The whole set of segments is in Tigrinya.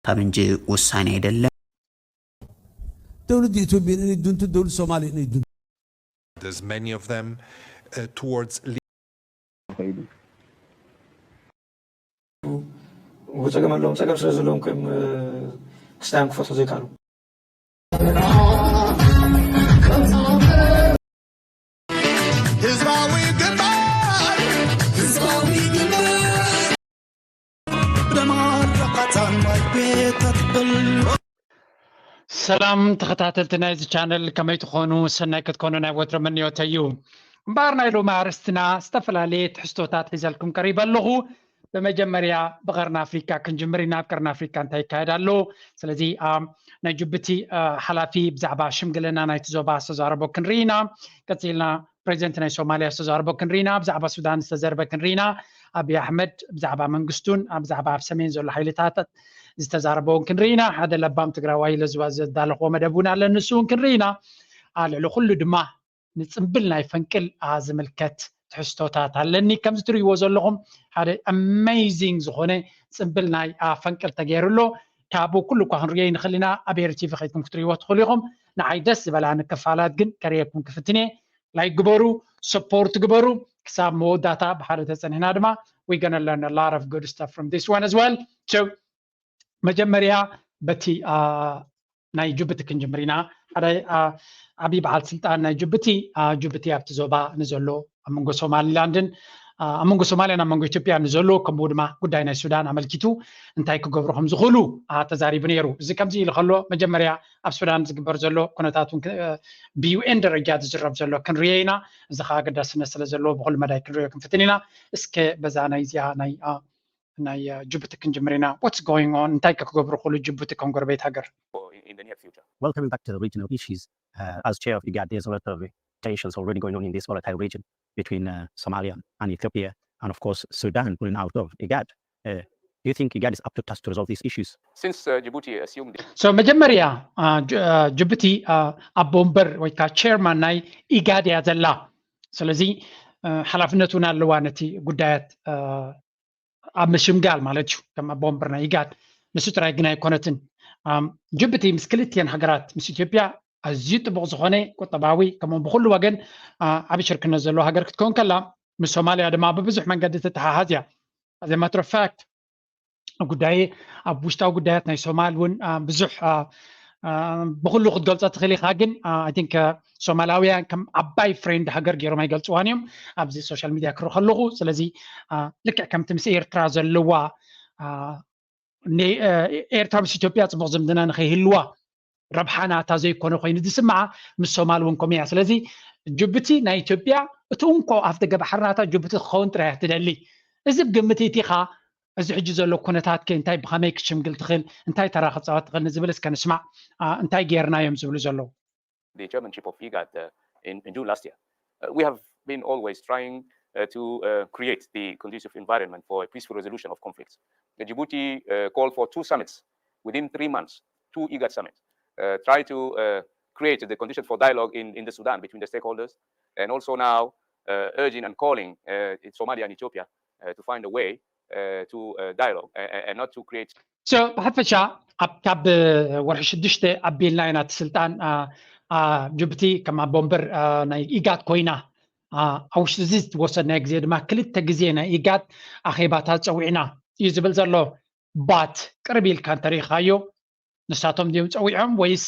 ካብ እንጂ ውሳኔ አይደለም። Dowladda Itoobiya inay dunto, dowladda Soomaaliya inay dunto. There's many of them uh, towards ጸገም ኣለዎም። ጸገም ስለ ዘለዎም እዮም ክስታዮም ክፈትሑ ዘይከኣሉ። ህዝባዊ ግንባር ህዝባዊ ግንባር ደማር ቃጻማይ ቤት ተትብል ሰላም ተኸታተልቲ ናይዚ ቻነል፣ ከመይ ትኾኑ? ሰናይ ክትኮኑ ናይ ወትሮ ምንዮተይ እዩ። እምበኣር ናይ ሎሚ ኣርእስትና ዝተፈላለየ ትሕዝቶታት ሒዘልኩም ቀሪበ ኣለኹ። ብመጀመርያ ብቐርኒ ኣፍሪካ ክንጅምር ኢና። ኣብ ቀርኒ ኣፍሪካ እንታይ ይካየድ ኣሎ? ስለዚ ናይ ጅቡቲ ሓላፊ ብዛዕባ ሽምግልና ናይቲ ዞባ ዝተዛረቦ ክንርኢ ኢና። ቀፂልና ፕሬዚደንት ናይ ሶማልያ ዝተዛረቦ ክንርኢ ኢና። ብዛዕባ ሱዳን ዝተዘርበ ክንርኢ ኢና። ኣብይ ኣሕመድ ብዛዕባ መንግስቱን ብዛዕባ ኣብ ሰሜን ዘሎ ሓይልታት ዝተዛረበ እውን ክንርኢ ኢና። ሓደ ለባም ትግራዋይ ለዝባ ዘዳለኽዎ መደብ እውን ኣለ፣ ንሱ እውን ክንርኢ ኢና። ልዕሊ ኩሉ ድማ ንፅምብል ናይ ፈንቅል ዝምልከት ትሕዝቶታት ኣለኒ። ከምዚ ትርእይዎ ዘለኹም ሓደ ኣሜዚንግ ዝኾነ ፅምብል ናይ ፈንቅል ተገይሩ ኣሎ። ካብኡ ኩሉ እኳ ክንርእዮ ይንኽእል ኢና። ኣብ ኤሪ ቲቪ ከይድኩም ክትርእይዎ ትኽእሉ ኢኹም። ንዓይ ደስ ዝበላኒ ክፋላት ግን ከርእየኩም ክፍትን እየ። ላይክ ግበሩ፣ ሰፖርት ግበሩ። ክሳብ መወዳእታ ብሓደ ተፀኒሕና ድማ we gonna learn a lot of good stuff from this one as well. So መጀመርያ በቲ ናይ ጅቡቲ ክንጅምር ኢና። ሓደ ዓብዪ በዓል ስልጣን ናይ ጅቡቲ፣ ጅቡቲ ኣብቲ ዞባ ንዘሎ ኣብ መንጎ ሶማሊላንድን ኣብ መንጎ ሶማልያን ኣብ መንጎ ኢትዮጵያ ንዘሎ ከምኡ ድማ ጉዳይ ናይ ሱዳን ኣመልኪቱ እንታይ ክገብሩ ከም ዝኽእሉ ተዛሪቡ ነይሩ። እዚ ከምዚ ኢሉ ከሎ መጀመርያ ኣብ ሱዳን ዝግበር ዘሎ ኩነታት እውን ብዩኤን ደረጃ ዝዝረብ ዘሎ ክንርዮ ኢና። እዚ ከዓ ኣገዳስነት ስለ ዘለዎ ብኩሉ መዳይ ክንርዮ ክንፍትን ኢና። እስከ በዛ ናይ እዚኣ ናይ ናይ ጅቡቲ ክንጅምር ኢና። What's going on? እንታይ ከ ክገብሩ ክእሉ ጅቡቲ ከም ጎረቤት ሃገር? Well, coming back to the regional issues, uh, as chair of IGAD, there's a lot of tensions already going on in this volatile region between uh, Somalia and Ethiopia, and of course Sudan pulling out of IGAD. Uh, do you think IGAD is up to task to resolve these issues? Since uh, Djibouti assumed so መጀመርያ ጅቡቲ ኣቦ ወንበር ወይ ከዓ ቼርማን ናይ ኢጋድ እያ ዘላ። ስለዚ ሓላፍነት እውን ኣለዋ ነቲ ጉዳያት ኣብ ምሽምጋል ማለት እዩ። ከም ኣቦ ወንበር ናይ ኢጋድ ንሱ ጥራይ ግን ኣይኮነትን። ጅቡቲ ምስ ክልቲኤን ሃገራት ምስ ኢትዮጵያ ኣዝዩ ጥቡቕ ዝኾነ ቁጠባዊ ከምኡ ብኩሉ ወገን ዓቢ ሽርክነት ዘለዎ ሃገር ክትከውን ከላ ምስ ሶማልያ ድማ ብብዙሕ መንገዲ ትተሓሓዝ እያ። As a matter of fact ጉዳይ ኣብ ውሽጣዊ ጉዳያት ናይ ሶማል እውን ብዙሕ ብኩሉ ክትገልፆ ትኽእል ኢኻ። ግን I think ሶማላውያን ከም ዓባይ ፍሬንድ ሃገር ገይሮም ኣይገልፅዋን እዮም ኣብዚ ሶሻል ሚድያ ክርኢ ከለኹ። ስለዚ ልክዕ ከምቲ ምስ ኤርትራ ዘለዋ ኤርትራ ምስ ኢትዮጵያ ፅቡቕ ዝምድና ንኸይህልዋ ረብሓ ናታ ዘይኮነ ኮይኑ ዝስምዓ ምስ ሶማል እውን ከምኡ እያ። ስለዚ ጅቡቲ ናይ ኢትዮጵያ እቲ እንኮ ኣፍ ደገ ባሕሪ ናታ ጅቡቲ ክኸውን ጥራይ እያ ትደሊ። እዚ ብግምት ኢቲኻ እዚ ሕጂ ዘሎ ኩነታት ከ እንታይ ብኸመይ ክትሽምግል ትኽእል እንታይ ተራ ክፃወት ትኽእል ንዝብል እስከ ንስማዕ። እንታይ ገይርና እዮም ዝብሉ ዘለዉ? The chairmanship of IGAD uh, in, in June last year. Uh, we have been always trying uh, to uh, create the conducive environment for a peaceful resolution of conflicts. The Djibouti uh, called for two summits within three months, two IGAD summits. Uh, try to uh, create the conditions for dialogue in, in the Sudan between the stakeholders, and also now uh, urging and calling uh, Somalia and Ethiopia uh, to find a way uh, to uh, dialogue and, and not to create So ብሓፈሻ ኣብ ካብ ወርሒ ሽዱሽተ ኣቢልና ኢና እቲ ስልጣን ጅቡቲ ከም ኣቦ ወንበር ናይ ኢጋድ ኮይና ኣብ ውሽጢ እዚ ዝተወሰነ ግዜ ድማ ክልተ ግዜ ናይ ኢጋድ ኣኼባታት ፀዊዕና እዩ ዝብል ዘሎ። But ቅርብ ኢልካ እንተሪኢኻዮ ንሳቶም ድዮም ፀዊዖም ወይስ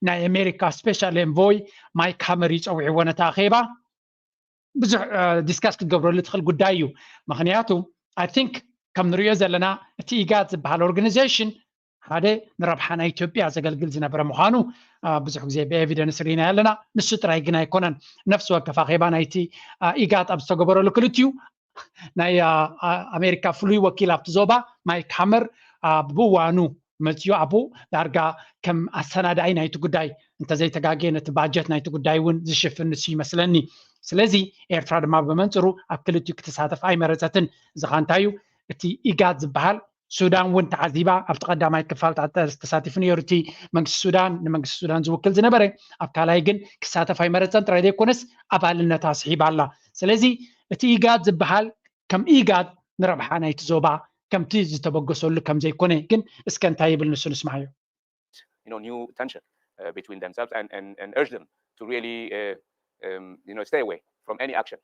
ናይ ኣሜሪካ ስፔሻል ኤንቮይ ማይክ ሃመር እዩ ፀዊዕዎ ነቲ ኣኼባ? ብዙሕ ዲስካስ ክትገብረሉ ትኽእል ጉዳይ እዩ። ምክንያቱ I think ከም ንሪኦ ዘለና እቲ ኢጋድ ዝበሃል ኦርጋኒዜሽን ሓደ ንረብሓ ናይ ኢትዮጵያ ዘገልግል ዝነበረ ምዃኑ ብዙሕ ግዜ ብኤቪደንስ ርኢና ኣለና። ንሱ ጥራይ ግን ኣይኮነን። ነፍሲ ወከፍ ኣኼባ ናይቲ ኢጋድ ኣብ ዝተገበረሉ ክልቲኡ ናይ ኣሜሪካ ፍሉይ ወኪል ኣብቲ ዞባ ማይክ ሃመር ብእዋኑ መፅዩ ኣብኡ ዳርጋ ከም ኣሰናዳኢ ናይቲ ጉዳይ እንተዘይተጋግየ ነቲ ባጀት ናይቲ ጉዳይ እውን ዝሽፍን ንሱ ይመስለኒ። ስለዚ ኤርትራ ድማ ብመንፅሩ ኣብ ክልቲኡ ክትሳተፍ ኣይመረፀትን። እዚ ኸ እንታይ እዩ? እቲ ኢጋድ ዝበሃል ሱዳን እውን ተዓዚባ ኣብቲ ቀዳማይ ክፋል ተሳቲፉ ነይሩ እቲ መንግስቲ ሱዳን ንመንግስቲ ሱዳን ዝውክል ዝነበረ ኣብ ካልኣይ ግን ክሳተፍ ኣይመረፀን ጥራይ ዘይኮነስ ኣባልነታ ስሒባ ኣላ። ስለዚ እቲ ኢጋድ ዝበሃል ከም ኢጋድ ንረብሓ ናይቲ ዞባ ከምቲ ዝተበገሰሉ ከም ዘይኮነ ግን እስከ እንታይ ይብል ንሱ ንስማዓዮ። you know, new tension uh, between themselves and, and, and urge them to really uh, um, you know, stay away from any action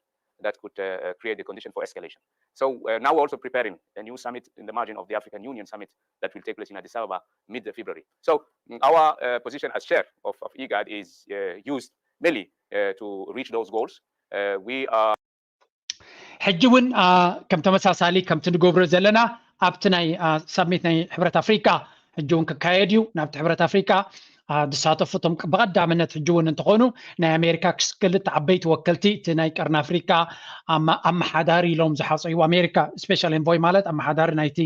that could uh, uh, create the condition for escalation. So uh, now we're also preparing a new summit in the margin of the African Union summit that will take place in Addis Ababa mid-February. So mm, our uh, position as chair of, of IGAD is uh, used mainly uh, to reach those goals. Uh, we are ሕጂ እውን ከም ተመሳሳሊ ከምቲ ንገብሮ ዘለና ኣብቲ ናይ ሳሚት ናይ ሕብረት ኣፍሪካ ሕጂ እውን ክካየድ እዩ። ናብቲ ሕብረት ኣፍሪካ ዝሳተፉ እቶም ብቐዳምነት ሕጂ እውን እንተኾኑ ናይ ኣሜሪካ ክልተ ዓበይቲ ወከልቲ እቲ ናይ ቀርኒ ኣፍሪካ ኣመሓዳሪ ኢሎም ዝሓፀይዎ ኣሜሪካ special envoy ማለት ኣመሓዳሪ ናይቲ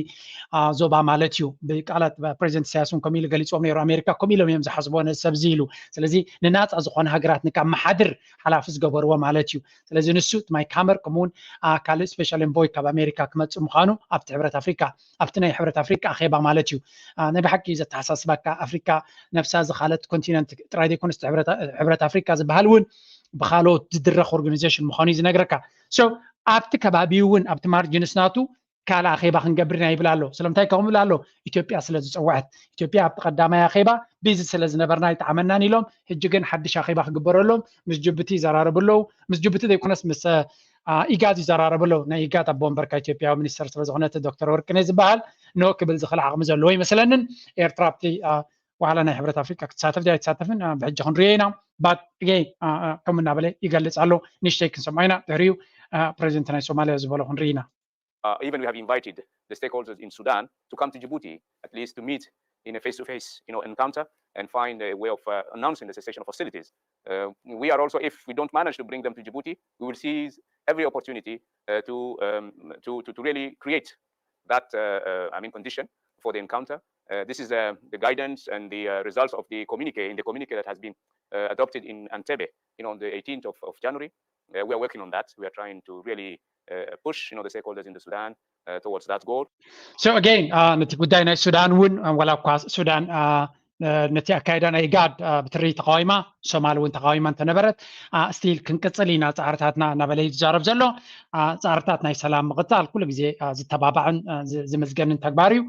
ዞባ ማለት እዩ። ብቃላት ፕሬዚደንት ኢሳያስ እውን ከምኡ ኢሉ ገሊፅዎም ነይሩ። ኣሜሪካ ከምኡ ኢሎም እዮም ዝሓስብዎ ነዚ ሰብ እዚ ኢሉ። ስለዚ ንናፃ ዝኾነ ሃገራት ንካመሓድር ሓላፊ ዝገበርዎ ማለት እዩ። ስለዚ ንሱ እቲ ማይክ ሃመር ከምኡውን ካልእ special envoy ካብ ኣሜሪካ ክመፅእ ምዃኑ ኣብቲ ሕብረት ኣፍሪካ ኣብቲ ናይ ሕብረት ኣፍሪካ ኣኼባ ማለት እዩ። ናይ ብሓቂ ዘተሓሳስባካ ኣፍሪካ ነብሳ ዝኻለት ኮንቲነንት ጥራይ ዘይኮነስ ሕብረት ኣፍሪካ ዝበሃል እውን ብካልኦት ዝድረኽ organization ምዃኑ እዩ ዝነግረካ። So ኣብቲ ከባቢ እውን ኣብቲ ማርጅንስ ናቱ ካልእ ኣኼባ ክንገብር ኢና ይብል ኣሎ። ስለምንታይ ከምኡ ይብል ኣሎ? ኢትዮጵያ ስለ ዝፀወዐት። ኢትዮጵያ ኣብቲ ቀዳማይ ኣኼባ ቢዚ ስለ ዝነበርና ኣይጠዓመናን ኢሎም፣ ሕጂ ግን ሓድሽ ኣኼባ ክግበረሎም ምስ ጅቡቲ ይዘራረቡ ኣለዉ። ምስ ጅቡቲ ዘይኮነስ ምስ ኢጋድ ይዘራረቡ ኣለዉ። ናይ ኢጋድ ኣቦ ወንበር ካብ ኢትዮጵያዊ ሚኒስተር ስለ ዝኾነ እቲ ዶክተር ወርቅነህ ዝበሃል ኖ ክብል ዝኽእል ዓቕሚ ዘለዎ ይመስለንን። ኤርትራ ኣብቲ ዋላ ናይ ሕብረት ኣፍሪቃ ክትሳተፍ ድያ ኣይትሳተፍን ብሕጂ ክንሪኦ ኢና። ባት ገይ ከምኡ እናበለ ይገልፅ ኣሎ። ንሽተይ ክንሰምዖ ኢና። ድሕሪኡ ፕሬዚደንት ናይ ሶማሊያ ዝበሎ ክንርኢ ኢና። Uh, even we have invited the stakeholders in Sudan to come to Djibouti, at least to meet in a face-to-face you know, encounter and find a way of uh, announcing the cessation of hostilities. Uh, we are also, if we don't manage to bring them to Djibouti, we will seize every opportunity uh, to, um, to, to, to really create that uh, uh, I mean, condition for the encounter. Uh, this is uh, the guidance and the uh, results of the communique, in the communique that has been uh, adopted in Entebbe you know, on the eighteenth of, of January. Uh, we are working on that. We are trying to really uh, push you know, the stakeholders in the Sudan uh, towards that goal. So again, uh, ነቲ ጉዳይ ናይ ሱዳን እውን ዋላ እኳ ሱዳን ነቲ ኣካይዳ ናይ ኢጋድ ብትሪ ተቃዊማ፣ ሶማል እውን ተቃዊማ እንተነበረት፣ ስቲል ክንቅፅል ኢና ፃዕርታትና እናበለ እዩ ዝዛረብ ዘሎ። ፃዕርታት ናይ ሰላም ምቕፃል ኩሉ ግዜ ዝተባባዕን ዝምዝገንን ተግባር እዩ።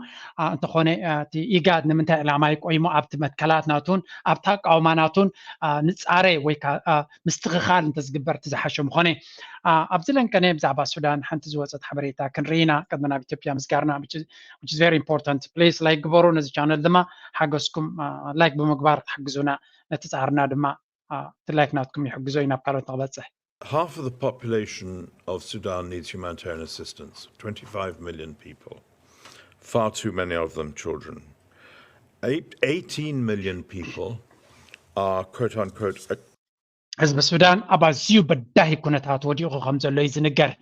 እንተኾነ እቲ ኢጋድ ንምንታይ ዕላማ እዩ ቆይሙ ኣብቲ መትከላት ናቱን ኣብቲ ኣቃውማ ናቱን ንፃረ ወይ ምስትኽኻል እንተዝግበር እቲ ዝሓሸ ምኾነ። ኣብዚ ለንቀነ ብዛዕባ ሱዳን ሓንቲ ዝወፀት ሓበሬታ ክንርኢ ኢና ቅድሚ ናብ ኢትዮጵያ ምስጋርና። Which is very important. Please like ግበሩ፣ ነዚ ቻነል ድማ ሓገዝኩም ላይክ ብምግባር ክትሕግዙና፣ ነቲ ፃዕርና ድማ እቲ ላይክ ናትኩም ይሕግዞ እዩ ናብ ካልኦት ንክበፅሕ። Half of the population of Sudan needs humanitarian assistance, twenty-five million people, far too many of them children. Eight, eighteen million people are quote unquote ህዝቢ ሱዳን ኣብ ኣዝዩ በዳሂ ኩነታት ወዲቑ ከም ዘሎ እዩ ዝንገር።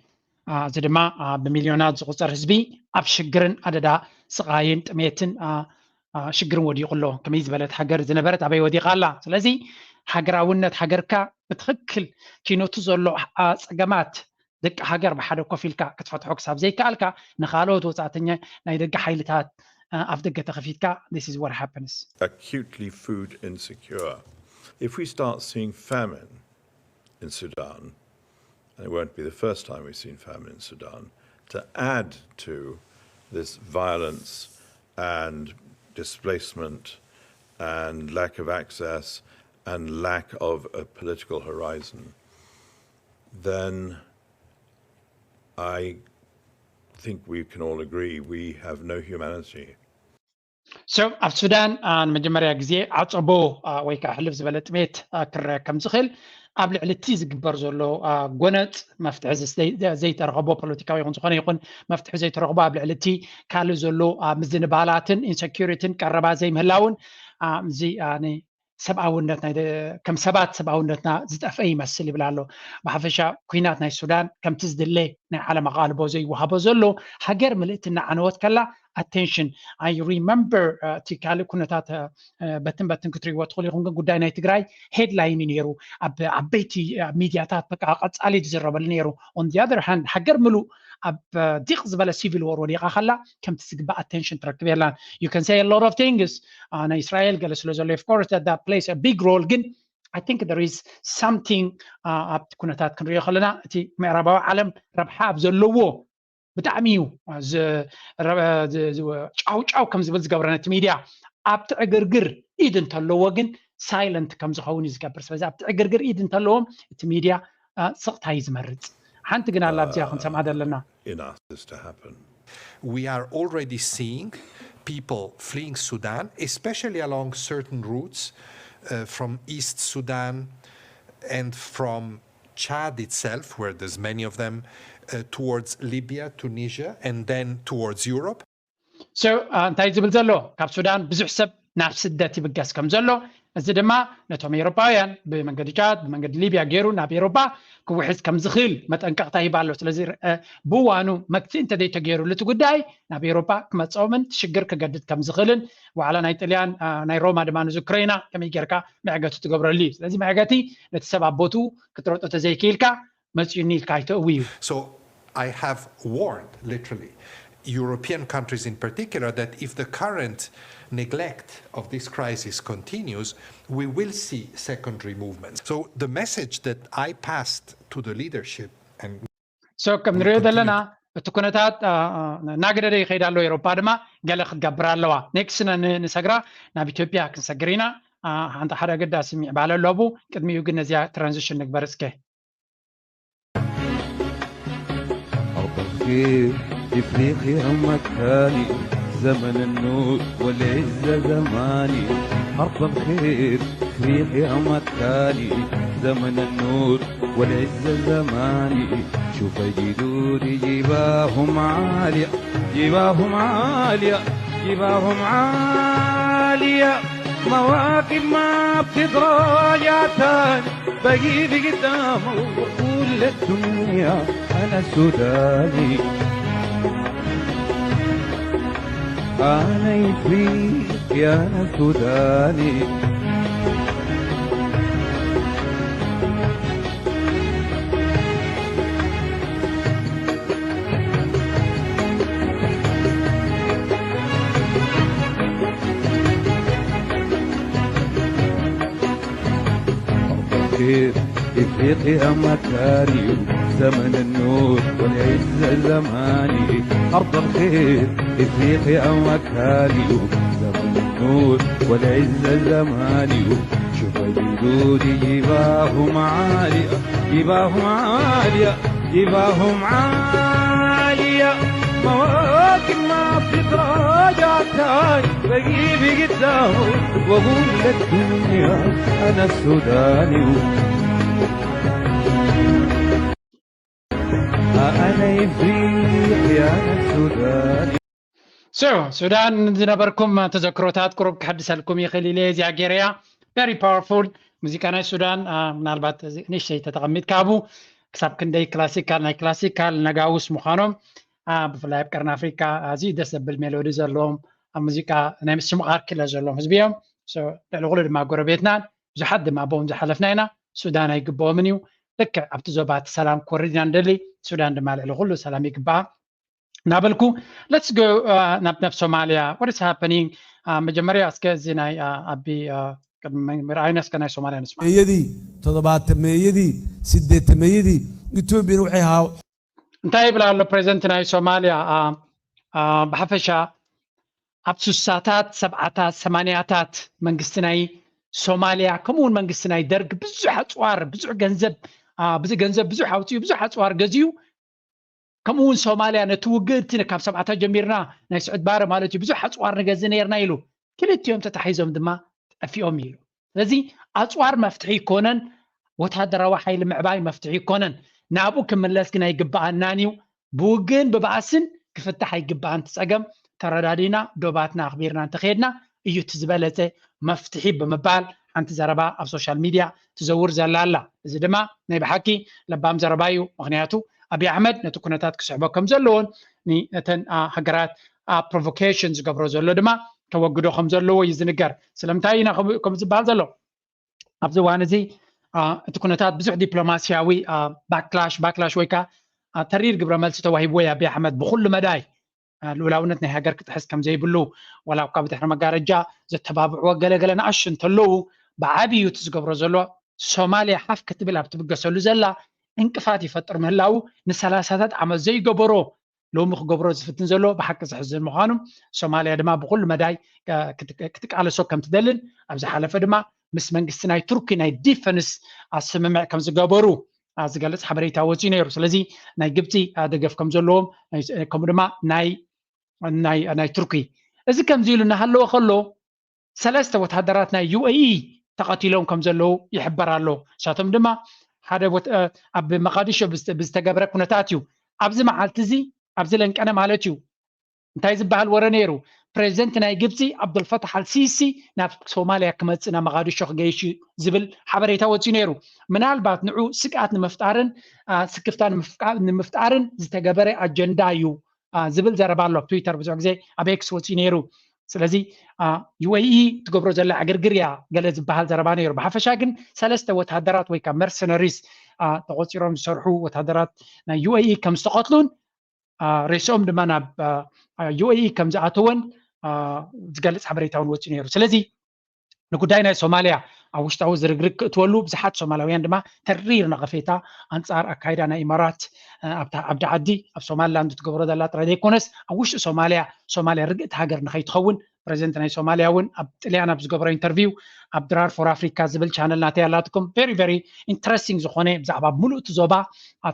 እዚ ድማ ብሚልዮናት ዝቑፀር ህዝቢ ኣብ ሽግርን ኣደዳ ስቓይን ጥሜትን ሽግርን ወዲቑ ኣሎ። ከመይ ዝበለት ሃገር ዝነበረት ኣበይ ወዲቓ ኣላ? ስለዚ ሃገራውነት ሃገርካ ብትኽክል ኪኖቱ ዘሎ ፀገማት ደቂ ሃገር ብሓደ ኮፍ ኢልካ ክትፈትሖ ክሳብ ዘይከኣልካ ንካልኦት ወፃእተኛ ናይ ደገ ሓይልታት ኣፍ ደገ ተኸፊትካ this is what happens. Acutely food insecure. If we start seeing famine in Sudan, and it won't be the first time we've seen famine in Sudan, to add to this violence and displacement and lack of access and lack of a political horizon, then I think we can all agree we have no humanity. So ኣብ ሱዳን ንመጀመርያ ግዜ ዓፀቦ ወይ ከዓ ሕልፍ ዝበለ ጥሜት ክረአ ከም ዝኽእል ኣብ ልዕሊ እቲ ዝግበር ዘሎ ጎነፅ መፍትሒ ዘይተረኸቦ ፖለቲካዊ ይኹን ዝኾነ ይኹን መፍትሒ ዘይተረኽቦ ኣብ ልዕሊ እቲ ካልእ ዘሎ ምዝንባላትን ኢንሰኪሪቲን ቀረባ ዘይምህላውን እዚ ሰብኣውነት ናይ ከም ሰባት ሰብኣውነትና ዝጠፍአ ይመስል ይብል ኣሎ። ብሓፈሻ ኩናት ናይ ሱዳን ከምቲ ዝድለ ናይ ዓለም ኣቓልቦ ዘይወሃቦ ዘሎ ሃገር ምልእቲ እናዓነወት ከላ ኣቴንሽን I remember እቲ ካልእ ኩነታት በትን በትን ክትሪእዎ ትኽእሉ ኢኹም። ግን ጉዳይ ናይ ትግራይ ሄድላይን እዩ ነይሩ ኣብ ዓበይቲ ሚድያታት በቃ ቀፃሊ ዝዝረበሉ ነይሩ። On the other hand ሃገር ምሉእ ኣብ ዲቕ ዝበለ ሲቪል ወር ወዲቓ ከላ ከምቲ ዝግባእ ኣቴንሽን ትረክብ የላን። You can say a lot of things ናይ እስራኤል ገለ ስለ ዘሎ of course that plays a big role ግን I think there is something ኣብቲ ኩነታት ክንሪኦ ከለና እቲ ምዕራባዊ ዓለም ረብሓ ኣብ ዘለዎ ብጣዕሚ እዩ ዝ- ረ- ዝ- ዝ- ጫው ጫው ከም ዝብል ዝገብረ ነቲ ሚድያ። ኣብቲ ዕግርግር ኢድ እንተለዎ ግን ሳይለንት ከም ዝኸውን እዩ ዝገብር። ስለዚ ኣብቲ ዕግርግር ኢድ እንተለዎም እቲ ሚድያ አ፣ ስቕታ እዩ ዝመርጽ። ሓንቲ ግን ኣላ ኣብዚኣ ክንሰምዓ ዘለና። Enough this to happen. We are already seeing people fleeing Sudan, especially along certain routes uh, from East Sudan and from Chad itself, where there's many of them, uh, towards Libya, Tunisia, and then towards Europe. So እንታይ ዝብል ዘሎ? ካብ ሱዳን ብዙሕ ሰብ ናብ ስደት ይብገስ ከም ዘሎ፣ እዚ ድማ ነቶም ኤውሮጳውያን ብመንገዲ ቻድ ብመንገዲ ሊብያ ገይሩ ናብ ኤውሮጳ ክውሕዝ ከም ዝኽእል መጠንቀቕታ ሂባ ኣሎ። ስለዚ ብዋኑ መግትኢ እንተዘይተገይሩሉ እቲ ጉዳይ ናብ ኤውሮጳ ክመፅኦምን ሽግር ክገድድ ከም ዝኽእልን ዋዕላ ናይ ጥልያን ናይ ሮማ ድማ ንዝክሮ ኢና ከመይ ጌርካ መዕገቲ ትገብረሉ እዩ። ስለዚ መዕገቲ ነቲ ሰብ ኣብ ቦትኡ ክትረጦ ተዘይክኢልካ መፅኡኒ ኢልካ ኣይተእዊ እዩ። So I have warned, literally, European countries in particular, that if the current neglect of this crisis continues, we will see secondary movements. So the message that I passed to the leadership and so ከም ንሪኦ ዘለና እቲ ኩነታት እናገደደ ይኸይድ ኣሎ። ኤሮፓ ድማ ገለ ክትገብር ኣለዋ። ኔክስት ንሰግራ ናብ ኢትዮጵያ ክንሰግር ኢና። ሓንቲ ሓደ ኣገዳሲ ምዕባለ ኣሎ። ቅድሚኡ ግን ነዚኣ ትራንዚሽን ንግበር እስከ። أرض الخير إفريقيا مكاني، زمن النور والعزة زماني. أرض الخير إفريقيا مكاني، زمن النور والعزة زماني. شوف جدودي جباههم عالية، جباههم عالية، جباههم عالية. مواكب ما بتتراجع تاني، بجيب قدامه وأقول للدنيا أنا سوداني. أنا إفريقي، أنا سوداني. أرض الخير إفريقيا مكاني، زمن النور والعزة زماني. أرض الخير إفريقيا مكاني، زمن النور والعزة زماني. شوف جدودي جباههم عالية، جباههم عالية، جباههم عالية. مواكب ما بتتراجع تاني، بجيب قدامه وأقول للدنيا أنا السوداني. أنا إفريقي، أنا السوداني. So ሱዳን ዝነበርኩም ተዘክሮታት ቁሩብ ክሕድሰልኩም ይኽእል ኢለ እዚኣ ገይረያ። Very powerful ሙዚቃ ናይ ሱዳን። ምናልባት ንእሽተይ ተጠቐሚጥካ ኣብኡ ክሳብ ክንደይ ክላሲካል ናይ ክላሲካል ነጋውስ ምዃኖም፣ ብፍላይ ኣብ ቀርኒ ኣፍሪካ ኣዝዩ ደስ ዘብል ሜሎዲ ዘለዎም ኣብ ሙዚቃ ናይ ምስምቓር ክለ ዘለዎም ህዝቢ እዮም። ልዕሊ ኩሉ ድማ ጎረቤትናን ብዙሓት ድማ ኣብኦም ዝሓለፍና ኢና። ሱዳን ኣይግብኦምን እዩ። ልክዕ ኣብቲ ዞባ እቲ ሰላም ክወርድ ኢና ንደሊ። ሱዳን ድማ ልዕሊ ኩሉ ሰላም ይግብኣ። እናበልኩ let's go ናብ ናብ ሶማልያ what is happening። መጀመርያ እስከ እዚ ናይ ኣቢ ቅድሚ ምርኣይና እስከ ናይ ሶማልያ ንስማ። መየዲ ተባተ መየዲ ስደተ መየዲ ኢትዮጵያ ንውሒ ሃው እንታይ ይብል ኣሎ ፕሬዚደንት ናይ ሶማልያ? ብሓፈሻ ኣብ ሱሳታት ሰብዓታት ሰማንያታት መንግስቲ ናይ ሶማልያ ከምኡውን መንግስቲ ናይ ደርግ ብዙሕ ኣፅዋር ብዙሕ ገንዘብ ብዙ ገንዘብ ብዙሕ ኣውፅኡ ብዙሕ ኣፅዋር ገዚኡ ከምኡ እውን ሶማልያ ነቲ ውግእ እቲ ካብ ሰብዓታት ጀሚርና ናይ ስዑድ ባረ ማለት እዩ ብዙሕ ኣፅዋር ንገዝእ ነርና ኢሉ ክልቲኦም ተታሒዞም ድማ ጠፊኦም ኢሉ። ስለዚ ኣፅዋር መፍትሒ ይኮነን፣ ወታደራዊ ሓይሊ ምዕባይ መፍትሒ ይኮነን። ናብኡ ክምለስ ግን ኣይግበኣናን እዩ። ብውግእን ብባእስን ክፍታሕ ኣይግበኣን። እቲ ፀገም ተረዳዲና ዶባትና ኣኽቢርና እንተኸድና እዩ እቲ ዝበለፀ መፍትሒ ብምባል ሓንቲ ዘረባ ኣብ ሶሻል ሚድያ ትዘውር ዘላ ኣላ። እዚ ድማ ናይ ብሓቂ ለባም ዘረባ እዩ። ምክንያቱ ኣብይ ኣሕመድ ነቲ ኩነታት ክስሕቦ ከም ዘለዎን ነተን ሃገራት ፕሮቮኬሽን ዝገብሮ ዘሎ ድማ ከወግዶ ከም ዘለዎ እዩ ዝንገር። ስለምንታይ ኢና ከምኡ ዝበሃል ዘሎ? ኣብዚ እዋን እዚ እቲ ኩነታት ብዙሕ ዲፕሎማስያዊ ባክላሽ ባክላሽ ወይ ከዓ ተሪር ግብረ መልሲ ተዋሂብዎ እዩ ኣብይ ኣሕመድ ብኩሉ መዳይ ልኡላውነት ናይ ሃገር ክጥሕስ ከም ዘይብሉ ዋላ እኳ ብድሕሪ መጋረጃ ዘተባብዕዎ ገለገለ ንኣሹ እንተለዉ ብዓብዩ እቲ ዝገብሮ ዘሎ ሶማልያ ሓፍ ክትብል ኣብ ትብገሰሉ ዘላ እንቅፋት ይፈጥር ምህላዉ ንሰላሳታት ዓመት ዘይገበሮ ሎሚ ክገብሮ ዝፍትን ዘሎ ብሓቂ ዘሕዝን ምዃኑ፣ ሶማልያ ድማ ብኩሉ መዳይ ክትቃለሶ ከም ትደልን፣ ኣብ ዝሓለፈ ድማ ምስ መንግስቲ ናይ ቱርኪ ናይ ዲፈንስ ስምምዕ ከም ዝገበሩ ዝገልፅ ሓበሬታ ወፂኡ ነይሩ። ስለዚ ናይ ግብፂ ደገፍ ከም ዘለዎም፣ ከምኡ ድማ ናይ ናይ ቱርኪ። እዚ ከምዚ ኢሉ እናሃለወ ከሎ ሰለስተ ወታደራት ናይ ዩ ኤ ኢ ተቐቲሎም ከም ዘለዉ ይሕበር ኣሎ። ንሳቶም ድማ ሓደ ኣብ መቃዲሾ ብዝተገብረ ኩነታት እዩ። ኣብዚ መዓልቲ እዚ፣ ኣብዚ ለንቀነ ማለት እዩ፣ እንታይ ዝበሃል ወረ ነይሩ? ፕሬዚደንት ናይ ግብፂ ኣብዱልፈታሕ ኣልሲሲ ናብ ሶማልያ ክመፅእ ናብ መቃዲሾ ክገይሽ እዩ ዝብል ሓበሬታ ወፂኡ ነይሩ። ምናልባት ንዑ ስግኣት ንምፍጣርን ስክፍታ ንምፍጣርን ዝተገበረ ኣጀንዳ እዩ ዝብል ዘረባ ኣሎ ኣብ ትዊተር፣ ብዙሕ ግዜ ኣብ ኤክስ ወፂኡ ነይሩ። ስለዚ ዩ ኤ ኢ ትገብሮ ዘላ ዕግርግር እያ ገለ ዝበሃል ዘረባ ነይሩ። ብሓፈሻ ግን ሰለስተ ወታደራት ወይ ከዓ መርሰነሪስ ተቆፂሮም ዝሰርሑ ወታደራት ናይ ዩ ኤ ኢ ከም ዝተቐትሉን ሬስኦም ድማ ናብ ዩ ኤ ኢ ከም ዝኣተወን ዝገልፅ ሓበሬታ እውን ወፂኡ ነይሩ። ስለዚ ንጉዳይ ናይ ሶማልያ ኣብ ውሽጣዊ ዝርግርግ ክእትወሉ፣ ብዙሓት ሶማላውያን ድማ ተሪር ነቐፌታ ኣንጻር ኣካይዳ ናይ ኢማራት ኣብታ ዓዲ ዓዲ ኣብ ሶማሊላንድ ትገብሮ ዘላ ጥራይ ዘይኮነስ፣ ኣብ ውሽጢ ሶማልያ፣ ሶማልያ ርግእቲ ሃገር ንኸይትኸውን፣ ፕሬዚደንት ናይ ሶማልያ እውን ኣብ ጥልያን ኣብ ዝገብሮ ኢንተርቪው፣ ኣብ ድራር ፎር ኣፍሪካ ዝብል ቻነል ናተይ ኣላትኩም፣ ቨሪ ቨሪ ኢንትረስቲንግ ዝኾነ ብዛዕባ ሙሉእ እቲ ዞባ